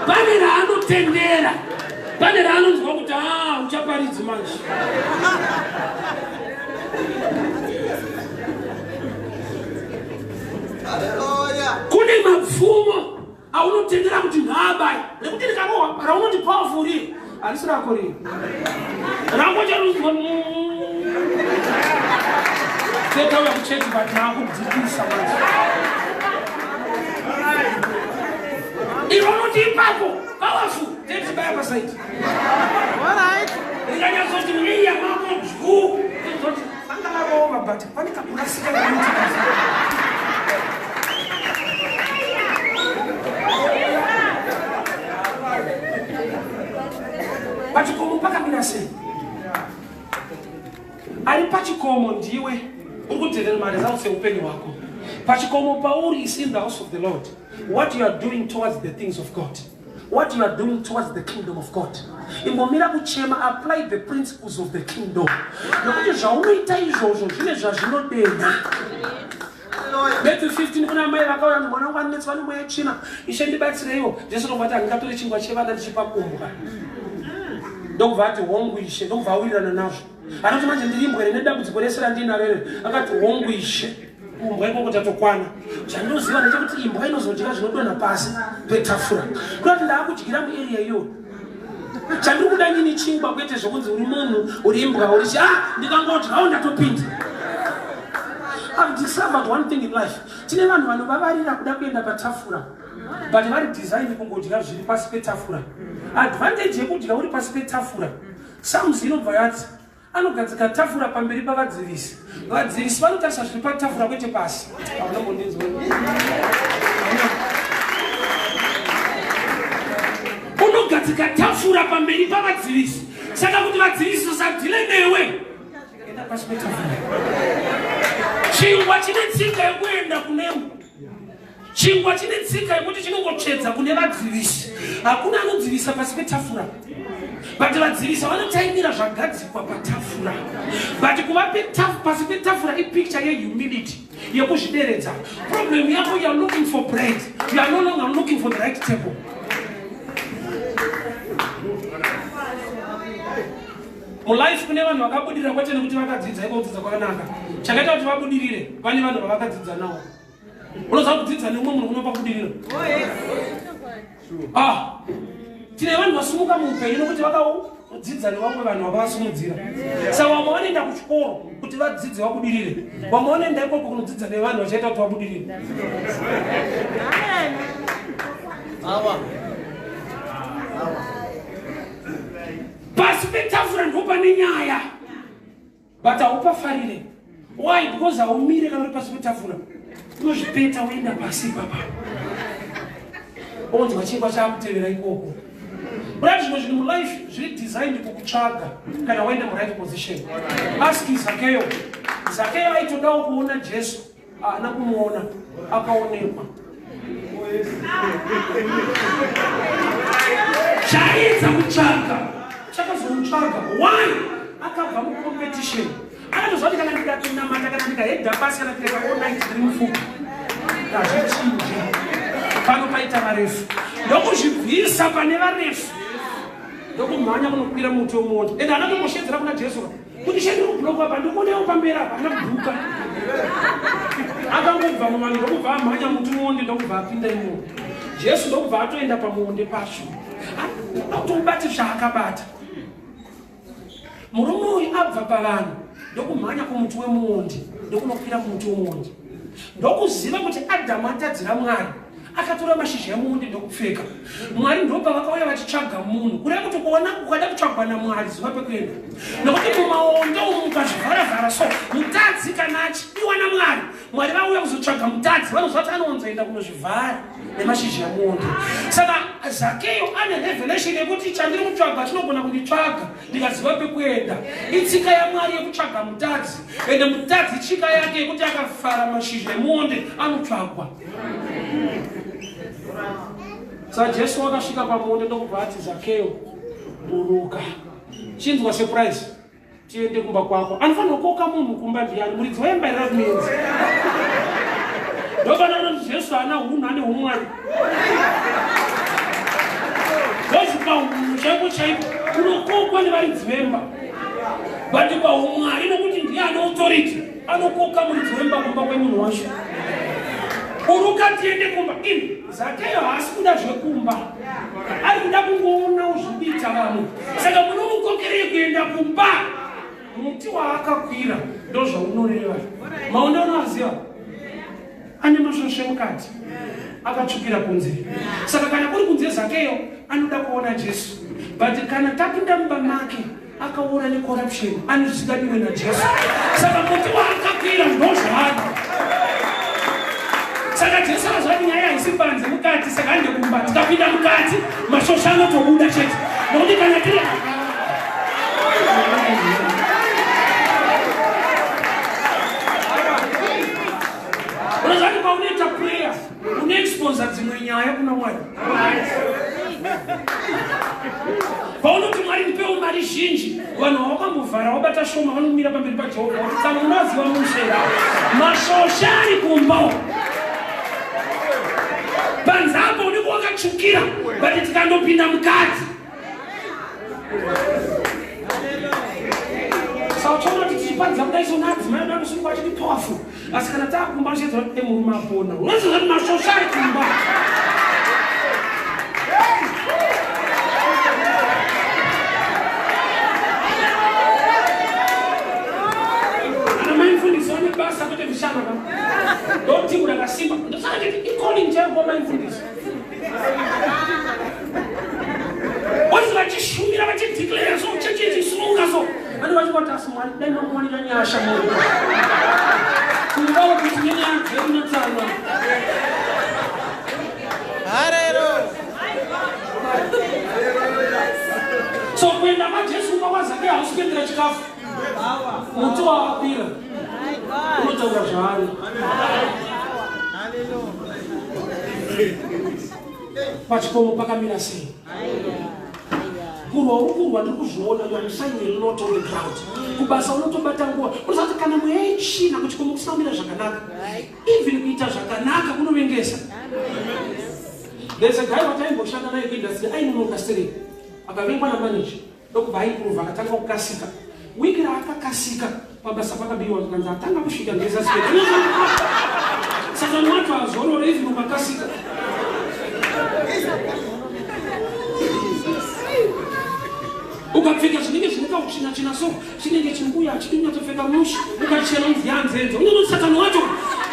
Pane raanotendera. Pane raanonzwa kuti ah uchaparidzi manje. Kune mapfumo aunotendera kuti ngaabaye nekuti rikarohwa raunoti powerful riri harisi rako riri rako charuzwa tetauya kuchechi but maakudhikisa manje iro unoti ipapo powerful tetibaya pasaidi rikanyatsoti miya mako dyu anga varova but pane kakurasika kanoita pachikomo pakamira sei ari pachikomo ndiwe uri kudetermine maresults eupenyu hwako pachikomo pauri is in the house of the lord what you are doing towards the things of god what you are doing towards the kingdom of god imbomira kuchema apply the principles of the kingdom nokuti zvaunoita izvozvo zvine zvazvinodenha Matthew 15 kuna amai vakauya kuti mwana wangu anonetswa nemweya yetsvina, Ishe ndibatsireiwo. Jesu ndokubva ati handingatore chingwa chevana ndichipa kumbwa. Ndokubva ati hongu Ishe, ndokubva awirirana nazvo. Anoti manje ndiri imbwa ine dambudziko rese randinaro iri. Akati hongu Ishe. Kumbwa ikoko tatokwana. Chandinoziva ndechekuti imbwa inozodya zvinodonha pasi petafura. Kurati ndaakudyira muarea iyoyo. Chandiri kuda inini chingwa kwete zvokunzi uri munhu, uri imbwa, uri chi. Ah, ndikangodyawo ndatopinda. I've discovered one thing in life. Tine vanhu vanovavarira kuda kuenda patafura. But vari design kungodya zviri pasi petafura. Advantage yekudya uri pasi petafura. Psalms inobva yati anogadzika tafura pamberi pavadzivisi. Vadzivisi vanotarisa zviri patafura kwete pasi. Haunambondinzwa. Unogadzika tafura pamberi pavadzivisi. Saka kuti vadzivisi vasadhile newe. Enda pasi petafura. Chingwa chine tsika yekuenda kunewe. Chingwa chine tsika yekuti chinongotsvedza kune vadzivisi. Hakuna anodzivisa pasi petafura. But vadzivisa vanotaimira zvagadzikwa patafura. But kuva pasi petafura ipicture yehumility, yekuzvideredza. Problem yako, you are looking for bread. You are no longer looking for the right table. Mulife kune vanhu vakabudirira kwete nekuti vakadzidza, iko kudzidza kwakanaka. Chakaita kuti vabudirire vane vanhu vavakadzidza navo. Unoziva kudzidza neumwe munhu kunopa budiriro. Ah, tine vanhu vasumuka muupenyu nekuti vakadzidza nevamwe vanhu vakavasumudzira. Saka vamwe vanoenda kuchikoro kuti vadzidze vabudirire, vamwe vanoenda ikoko kunodzidza nevanhu vachaita kuti vabudirire. Pasi petafura ndipo pane nyaya. But haupafarire. Why? Because haumire kana uri pasi petafura. Unozvipeta woenda pasi ipapa. Onzwa chingwa chaakutevera ikoko. Right, zvimwe zvinhu mulife zviri designed kukutsvaga kana waenda muright position. Ask Zakeo. Zakeo aitodawo kuona Jesu. Haana kumuona, akaonekwa. Chaidza kutsvaga, chakazomutsvaga. Why? Akabva mucompetition. Akatoziva kuti kana ndikatonamata, kana ndikahedha pasi, kana ndikaita all night ndiri mufupi, hazvichinji. Pano paita varefu, ndokuzvibvisa pane varefu, ndokumhanya kunokwira muti wemuonde. Ende haana kumboshedzera kuna Jesu kuti shendiri kublock apa, ndikuonewo pamberi apa, haana kubhuka. Akangobva muvanhu ndokubva amhanya muti muonde, ndokubva apinda imomo. Jesu ndokubva atoenda pamuonde pacho, atobate zvaakabata. Murume uyu abva pavanhu ndokumhanya kumuti wemuonde, ndokunokwira kumuti wemuonde, ndokuziva kuti Adhamu atadzira Mwari, akatora mashizha emuonde ndokupfeka. Mwari ndopavakauya vachitsvaga munhu, kureva kuti kuona ukada kutsvagwa naMwari zuva pekuenda, nokuti mumaonde umu mukazvivharavhara so mutadzi kana achidiwa naMwari, Mwari vauya kuzotsvaga mutadzi, vanoziva kuti anowanzoenda kunozvivhara nemashizha emuonde. Saka Zakeyo ane revelation yekuti chandiri kutsvaga chinogona kunditsvaga ndikaziva pekuenda. Itsika yaMwari yekutsvaga mutadzi, ende mutadzi tsika yake yekuti akafara mashizha emuonde anotsvagwa. Saka Jesu wakasvika pamuonde ndokubva ati, Zakeyo, buruka. Chinzwa surprise. Tiende kumba kwako. Anofanirwa kukoka munhu kumba ndiani? Muridzi wemba here kumuenzi? Ndopanoona kuti Jesu haana hunhu, ane humwari. Ndozi pahunhu chaipo chaipo unokokwa nevaridzi vemba, but pahumwari nokuti ndiye ane authority anokoka muridzi wemba kumba kwemunhu wacho. Buruka tiende kumba. Ini Zakeyo haasi kuda zvekumba, ari kuda kungoona zvikuita vamwe. Saka munomukokerei kuenda kumba? Muti waakakwira ndozvaunoreva. Maonde unoaziva ane masvosve mukati, akatsvukira kunze. Saka kana kuri kunze Zakeyo anoda kuona Jesu, but kana tapinda mumba make akaora necorruption, anozvikadiwe naJesu. Saka muti waakakwira ndozvaari. Saka Jesu akazvati nyaya haisi panze, mukati. Saka ande kumba, tikapinda mukati mashosha anotobuda chete, nokuti kana tiri unoziva kuti paunoita prayer unoexposa dzimwe nyaya kuna Mwari. Paunoti Mwari ndipewo mari zhinji, vanhu vawakambovhara wabata shoma vanomira pamberi paJehovha kuti tsano unoziva mushe. Mashosha ari kumba uko. Panze apo unenge wakatsvukira, but tikandopinda mukati. Saka uchaona kuti tichiparidza kudai so naadzimai edu anosungwa achiti powerful. Asi kana taakumba unoshedzera kuti murume apona. Unoziva kuti mashosha ari kumba. Ana mai mfundisi vane basa kwete mishana ka. Ndotimu rakasimba. Ndosaka nditi icalling chaiyo kwa mai mfundisi. Boys vachishumira vachideclare so chechi ichisununga so vane vachingoti asi Mwari dai mamuwanira nyasha munhu kumba kuti nenyaya dzedu netsana. So kuenda kwaJesu kumba kwaZakeyo hausi kuendera chikafu. Muti wawakwira unotaura zvaari. Pachikomo pakamira sei? Kurwa uri kurwa ndiri kuzviona, you are signing a lot on the ground. Kubasa unotobata nguva. Unoziva kuti kana mweya yetsvina kuchikomo kusina kumira zvakanaka. Even kuita zvakanaka kunovengesa. There's a guy wataimboshanda naye kuindustry ainonoka stereki. Akavengwa namanager. Ndokubva aimprove akatanga kukasika. Week raakakasika pabasa pakabiwa zvikanzi atanga kusvika ngesuspect. Saka wacho azorore even ukakasika. Ukapfeka zvinenge zvine kautsvina tsvina so chinenge chimbuya hachidi kunyatsopfeka mushe ukachena unzi yanzenza. Unonoti satani wacho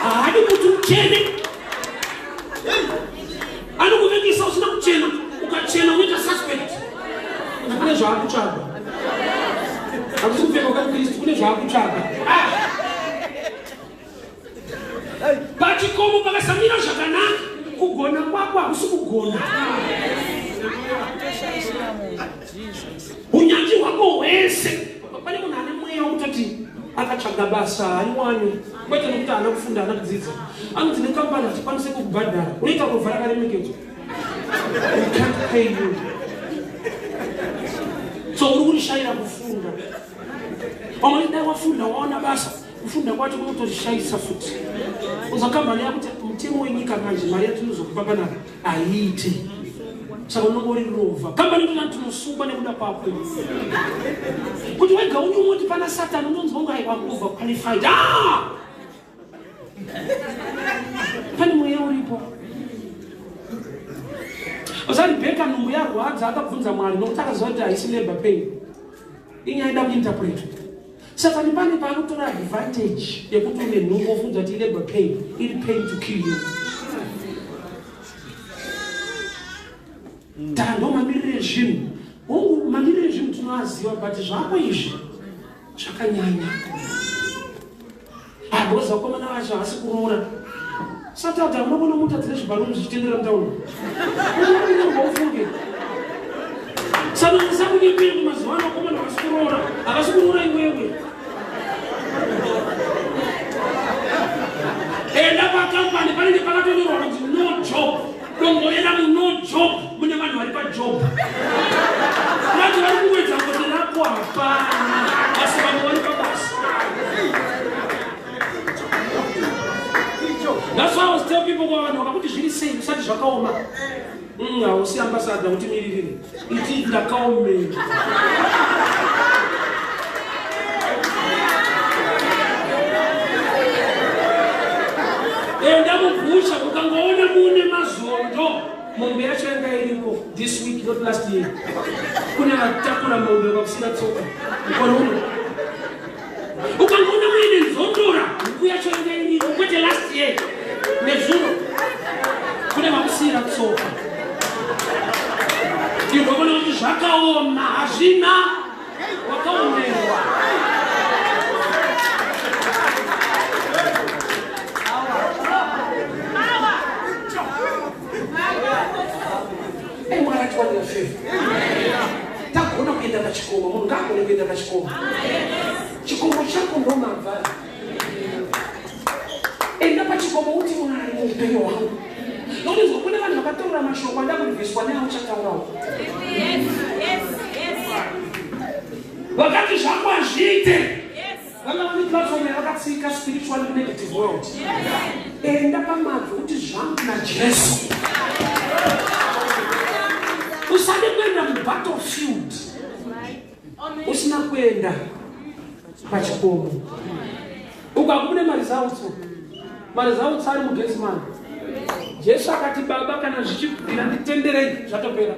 haadi kuti uchene. Anokuvengesa usina kuchena, ukachena unoita suspect. Kuti kune zvaakutsvaga. Hakusi kupfeka kwakristu, kune zvaakutsvaga. Ah! Pachikomo pakasamira zvakanaka, kugona kwako hakusi kugona. Unyanzvi hwako hwese. Pane munhu ane mweya wekutoti akatsvaga basa hariwani kwete nekuti haana kufunda haana kudzidza anonzi nekambani hatikwanise kukubhadhara unoita kubva rakaremekedzwa we can't pay you so uri kurishayira kufunda vamwe dai wafunda waona basa kufunda kwacho kunotorishayisa futi uza kambani yakuti mutemo wenyika manje mari yatinozokupa panapa haiiti saka unongori rovha kambani ndona tinosungwa nekuda kwako kuti wega unyumoti pana satani unonzwa unga aiwa over qualified ah! pane mweya uripo usaribheka nhumbu yarwadza akabvunza mwari nokuti akaziva kuti haisi labor pain inyaya ida kuinterpretwa Satani pane paanotora advantage yekuti une nhumbu ofunza kuti ilabor pain iri pain to kill you. Tanga ndo mamiriro ezvinhu. Hongu mamiriro ezvinhu tinoaziva but zvako izvi zvakanyanya. Ah, because vakomana vacho havasi kuroora. Saturday unoona mota dzine zviballoon zvichitenderera mutauni. Unoona ufunge. Saka usakunyepera kuti mazuva ano vakomana havasi kuroora. Havasi kuroora iwewe. Enda pakampani panenge pakatonyorwa kunzi no job. Dongorera mu no job mune vanhu vari pajob. Vanhu vari kungoedza kuti rako hapana asi vamwe vari pabasa. That's why I was tell people kwa vanhu vakakuti zviri sei usati zvakaoma. Hausi ambassador kuti miririre. Iti ndakaomera. Enda mubusha ukangoona mune mazondo mombe yacho yanga iriko this week not last year. Kune vatakura mombe vakusina tsoka. Mukore uno. Ukangoona muine nzondora huku yacho yanga iriko kwete last year nezuro kune vakusiyira tsoka. Ndinoona kuti zvakaoma hazvina wakaomerwa. Hey, Mwari atiwanira favor. Tagona kuenda pachikomo, munhu ngaagone kuenda pachikomo. Chikomo chako ndomabva. Enda pachikomo uti Mwari muupenyu hwangu. Nokuti kune vanhu vakataura mashoko ada kurwiswa neauchataurawo. Vakati zvangu hazviite. Vanga vane platform yavakatsika spiritually negative world. Enda pamabvi kuti zvangu naJesu. Usade kuenda mubattlefield usina kuenda pachikomo. Ukakubude maresults, maresults ari muGetsemane. Jesu akati baba kana zvichibvira nditenderei, zvatopera.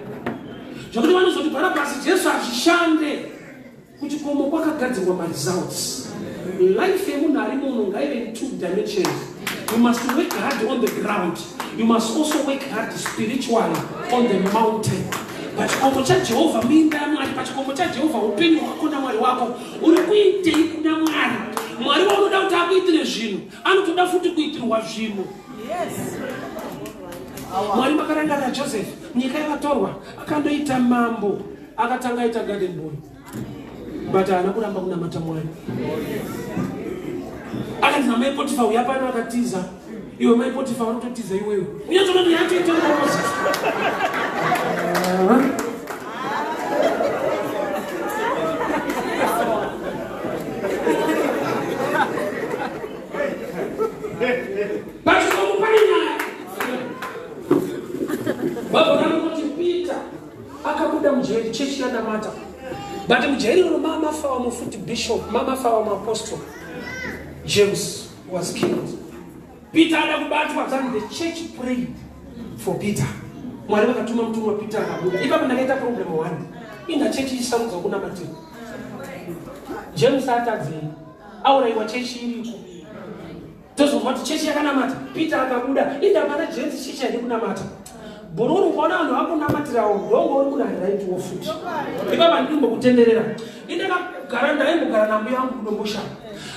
Zvekuti vanozoti Bharabhasi Jesu hazvishande. Kuchikomo kwakagadzirwa maresults. Life yemunhu ari munhu ngaive in two dimensions. You must work hard on the ground. You must also work hard spiritually on the mountain. Pachikomo chaJehovha minda yaMwari, pachikomo chaJehovha upenyu hwako naMwari wako. Uri kuitei kuna Mwari? Mwari waunoda kuti akuitire zvinhu, anotoda futi kuitirwa zvinhu. Yes. Mwari makarangarira Joseph, nyika yavatorwa, akandoita mambo. Akatanga aita garden boy but haana kuramba kunamata Mwari. Akanzi namai Potifa uya pano akatiza. Iwe mai Potifa vanototiza iwewe. Unyatsoona kuti yatoita opposite. Pachikomo pane nyaya. Baba vanoti Peter akabuda mujeri chechi yanamata but mujeri iro mamafawa mufuti bishop mamafawa muapostle James was killed. Peter ada kubatwa then the church prayed for Peter. Mwari vakatuma mutumwa Peter akabuda. Ipapo ndakaita problem one. Inda chechi isarudza kunamatira. James atadzei? Auraiwa chechi iriko. Tozonzwa kuti chechi yakanamata, Peter akabuda, inda pana James chechi haidi kunamata. Bhururu ukaona vanhu vakunamatirawo ndongo uri munhu ari right wo futi. Ipapa ndinimbokutenderera. Indakagara ndaimbogara nambuya vangu kudomboshava.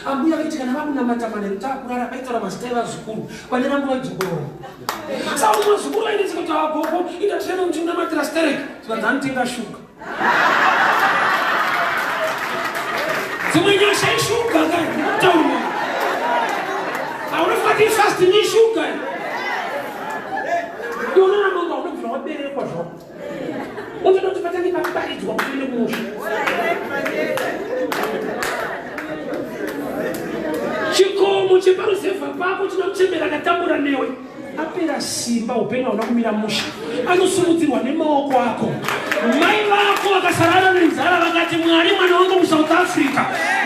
Ambuya vaiti kana vakunamata manheru takurara vaitaura mazita evazukuru vane rangu vaidzokorora. Saka vazukuru vainetsa kuti agogo inda tine muchinamatira sterek zvikanzi anotenga shuga. Dzimwe nyasha ishuga ka ndinotaura. Haunofati fast ni shuga. Iwe unoramba unga unobvira waberekwa zvako. Unotoda kuti patange paparidzwa kuti uende kumusha. Chikomo cheparuzevha pako chinochembera akatambura newe. Apera simba upenyu hauna kumira mushe, anosimudzirwa nemaoko ako. Mai vako vakasarara nenzara vakati Mwari mwana wangu muSouth Africa,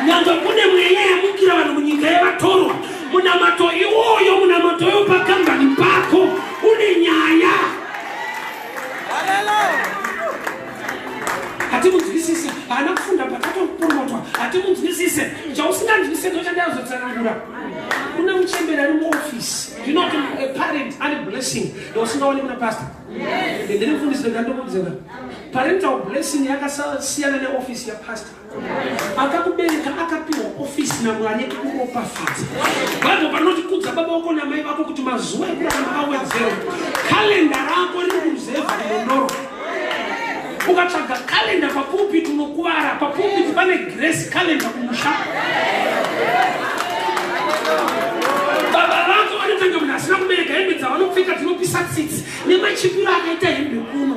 nyangwe kune mweya yamukira vanhu munyika yevatorwa, munamato iwoyo, munamato iwoyo pakambani pako une nyaya. Hatimunzwisise, haana kufunda pakatopromotwa, hatimunzwisise. Chausinganzwisise ndochandazotsanangura. Kuna muchembere ari muofisi, you know a parent ane blessing yausingaoni kuna pastor. Ndiri mufundisi rega ndokudzera. Parental blessing yakasiyana neofisi yapastor. Akakubereka akapiwa ofisi naMwari yekukuropafadza. Bible panoti kudza baba wako namai vako kuti mazuva ekurarama awedzere. Kalenda rako riri kuruzevha kumondoro. Ukatsvaga kalenda papulpit unokuvara. Papulpit pane grace kalenda kumusha. Baba vako vanotanga munhu asina kubereka hembe dzavanopfeka dzinopisa tsitsi nemachipiro akaita hembe kuno.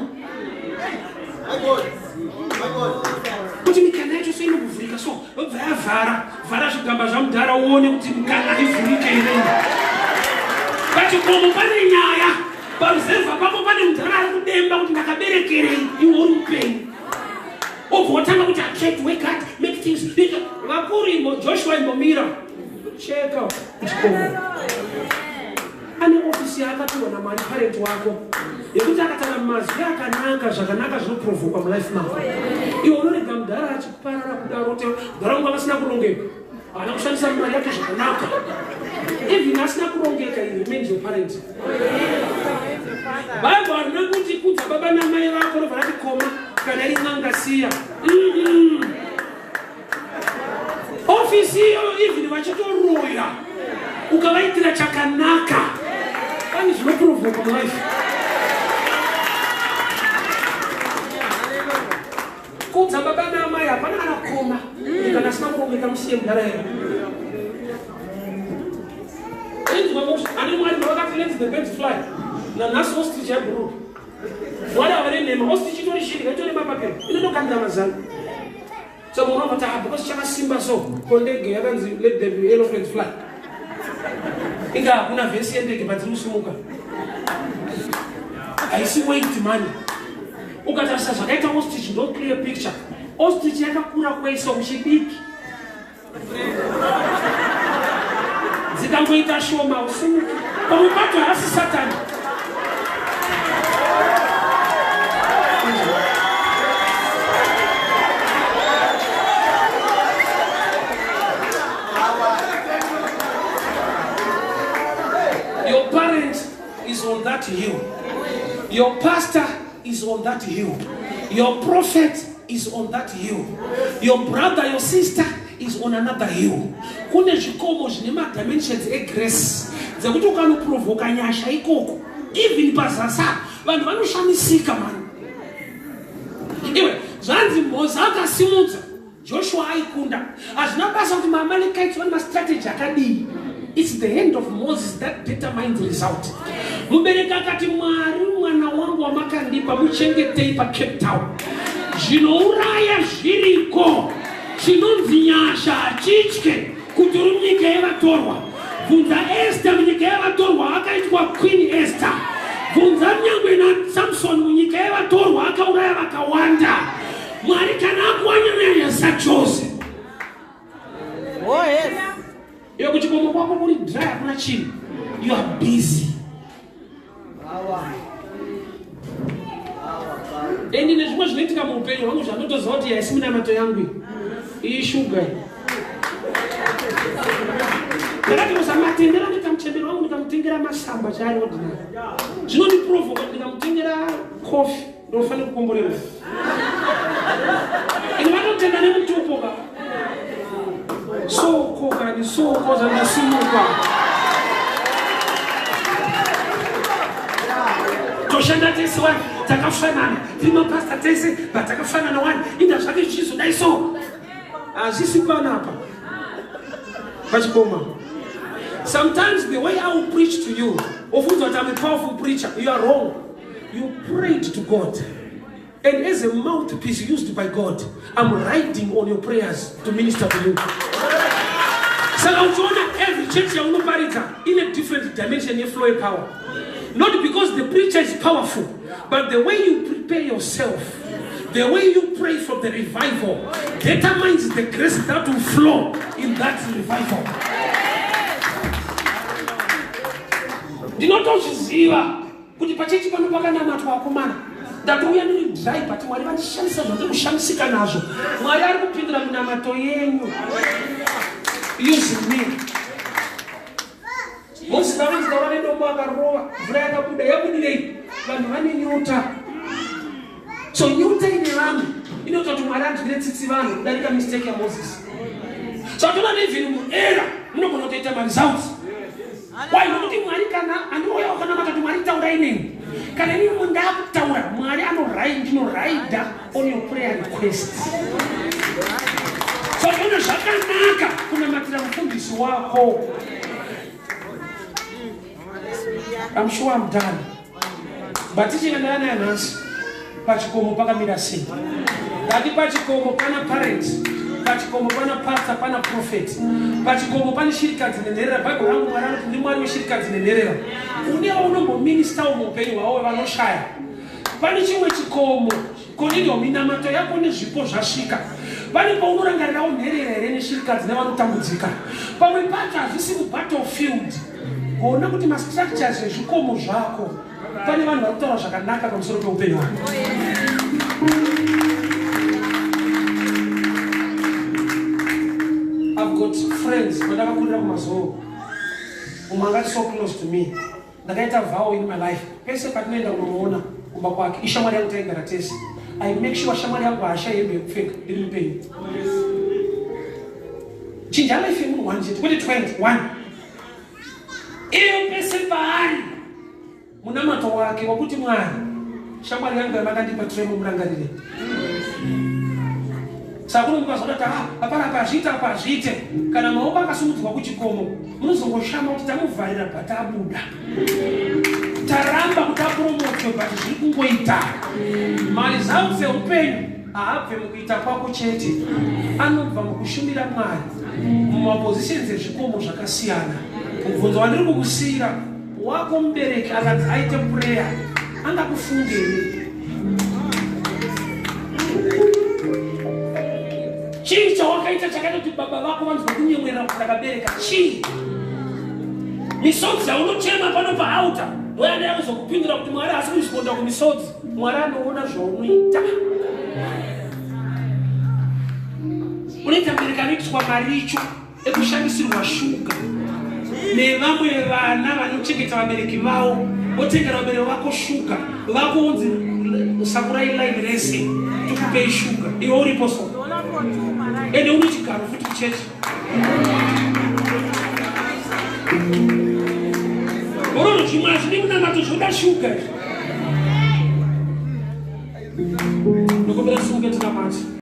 Kuti mikana yacho so inokuvhurika so yobva yavhara vhara zvigamba zvamudhara uone kuti mikana haivhurike here. Pachikomo pane nyaya. Paruzevha pako pane mudhara ari kudemba kuti ndakaberekerei iwe uri mupenyu. Obva watanga kuti I tried to work hard, make things bigger. Vakuru imbo Joshua imbomira. Cheka kuchikomo. Ane ofisi yaakapiwa naMwari parent wako yekuti akataura mazwi akanaka zvakanaka zvinoprovokwa mulife mako. Iwe unorega mudhara achiparara kudaro mudhara wangu akasina kurongeka. Haana kushandisa mari yake zvakanaka. Even asina kurongeka, he remains your parent. Bible harina kuti kudza baba namai vako robva rati koma kana iri n'anga siya. Ofisi iyo even vachitoroya ukavaitira chakanaka pane zvinoprovoka mulife. Kudza baba naamai hapana kana koma kana asina kurongeka musiye mudhara here. Inzwa mushe ane Mwari vakati let the birds fly. Nanhasi ostrich yabhuruka. Mwari havane nhema. Ostrich itori shiri, itori mapapiro. Inotokandira mazano. So munobva kuti ah, because chakasimba so ko ndege yakanzi let the elephants fly. Inga hakuna vhesi yendege padziri kusimuka. Haisi weight money. Ukatarisa zvakaita ostrich ndo clear picture. Ostrich yakakura kwese uchidiki. Dzikangoita shoma usimuki. Pamwe pacho haasi satani. Your parent is on that hill. Your pastor is on that hill. Your prophet is on that hill. Your brother, your sister is on another hill. Kune zvikomo zvine madimensions egrace dzekuti ukanoprovoka nyasha ikoko even pazasa vanhu vanoshamisika mani. Iwe zvanzi Mhoza akasimudza Joshua aikunda. Hazvina basa kuti maAmalekites vane mastrategy akadii. It's the hand of Moses that determines result. Mubereki akati Mwari mwana wangu wamakandipa muchengetei paCape Town. Zvinouraya zviriko. Chinonzi nyasha hachitye kuti uri munyika yevatorwa. Bvunza Esther munyika yevatorwa akaitwa Queen Esther. Bvunza nyangwe naSamson munyika yevatorwa akauraya vakawanda. Mwari kana akuwanyanya saJose. Oh yes. Iwe kuchikomo kwako kuri dry hakuna chinhu. You are busy. Endi nezvimwe zvinoitika muupenyu hwangu zvanotoziva kuti haisi minamato yangu iyi. Iyi shuga iyi. Ndakati musamatendera ndikamuchembera wangu ndikamutengera masamba chaari ordinary. Zvinondiprovoka ndikamutengera coffee. Ndofanira kukomborerwa. Ini vanotenda nemutupo ka. Soko kani soko zvandasimuka. Toshanda tese wani takafanana tiri mapasta tese but takafanana wani inda zvake zvichizodai so hazvisi panapa pachikoma. Sometimes the way I will preach to you, ofunza kuti I'm a powerful preacher, you are wrong. You prayed to God. And as a mouthpiece used by God, I'm riding on your prayers to minister to you. Saka uchiona every church yaunoparidza in a different dimension yeflow yepower. Not because the preacher is powerful, but the way you prepare yourself, the way you pray for the revival determines the grace that will flow in that revival. Ndinotozviziva kuti pachechi pano pakanamatwa akomana ndatouya ndiri dry but mwari vandishandisa zvandiri kushamisika nazvo mwari ari kupindura minamato yenyu using me Moses akanzi taura nedombo akarova mvura yakabuda yabudirei vanhu vane nyota so nyota ine vanhu inoita kuti mwari anzwire tsitsi vanhu kudarika mistake yamoses so atona neven muera munogona kutoita maresults Why? Nokuti Mwari kana anouya wakanamata kuti Mwari taurai neni. Kana inini ndakutaura, Mwari anorai ndinoraida on your prayer request. So zvino zvakanaka kunamatira mufundisi wako. I'm sure I'm done. But tichingandana naye nhasi pachikomo pakamira sei? Ndati pachikomo pana parents, pachikomo pana pastor, pana prophet, pachikomo pane shirikadzi nenherera. Bible rangu Mwari anoti ndi Mwari weshirikadzi nenherera. Une waunomboministawo muupenyu hwavo vanoshaya. Pane chimwe chikomo Cornelio, minamato yako nezvipo zvasvika. Pane paunorangarirawo nherera here neshirikadzi nevanotambudzika? Pamwe pacho hazvisi mubattlefield. Gona kuti mastructures ezvikomo zvako pane vanhu vari kutaura zvakanaka pamusoro peupenyu hwako. I've got friends vandakakurira kumazoo umwe angati so close to me Ndakaita vow in my life pese patinoenda kunomuona kumba kwake ishamwari yangu taigara tese I make sure shamwari yangu haashayi hembe yekupfeka ndiri mupenyu chinja life yemunhu one chete kwete 21 iyo pese paari munamato wake wakuti mwari shamwari yangu yamakandipa tiremo murangarire saka unomuka zvoda kuti ah, hapana apa hazviite apa hazviite kana maoko akasumudzwa kuchikomo munozongoshama kuti tamuvharira but abuda taramba kuti but zviri kungoita. Maresults eupenyu haabve mukuita kwako chete, anobva mukushumira Mwari mumapositions ezvikomo zvakasiyana. Mubvunzo wandiri kukusiyira, wako mubereki akanzi aite prayer, angakufungei? Chii chawakaita chakaita kuti baba vako vanzwa kunyemwerera kuti ndakabereka? Chii? Misodzi yaunochema pano paaltar ndoyanda yakuzokupindura kuti Mwari haasi kuresponda kumisodzi. Mwari anoona zvaunoita. Unoita mubereki anoitiswa maricho ekushandisirwa shuga nevamwe vana vanochengeta vabereki vavo, votengera vabereki vako shuga, vako unzi sakurai line rese tikupei shuga, iwe uripo so ende une chigaro futi kuchechi. Ororo zvimwe hazvidi munamato, zvoda shuga izvi. Ndokumbira simuke tinamate.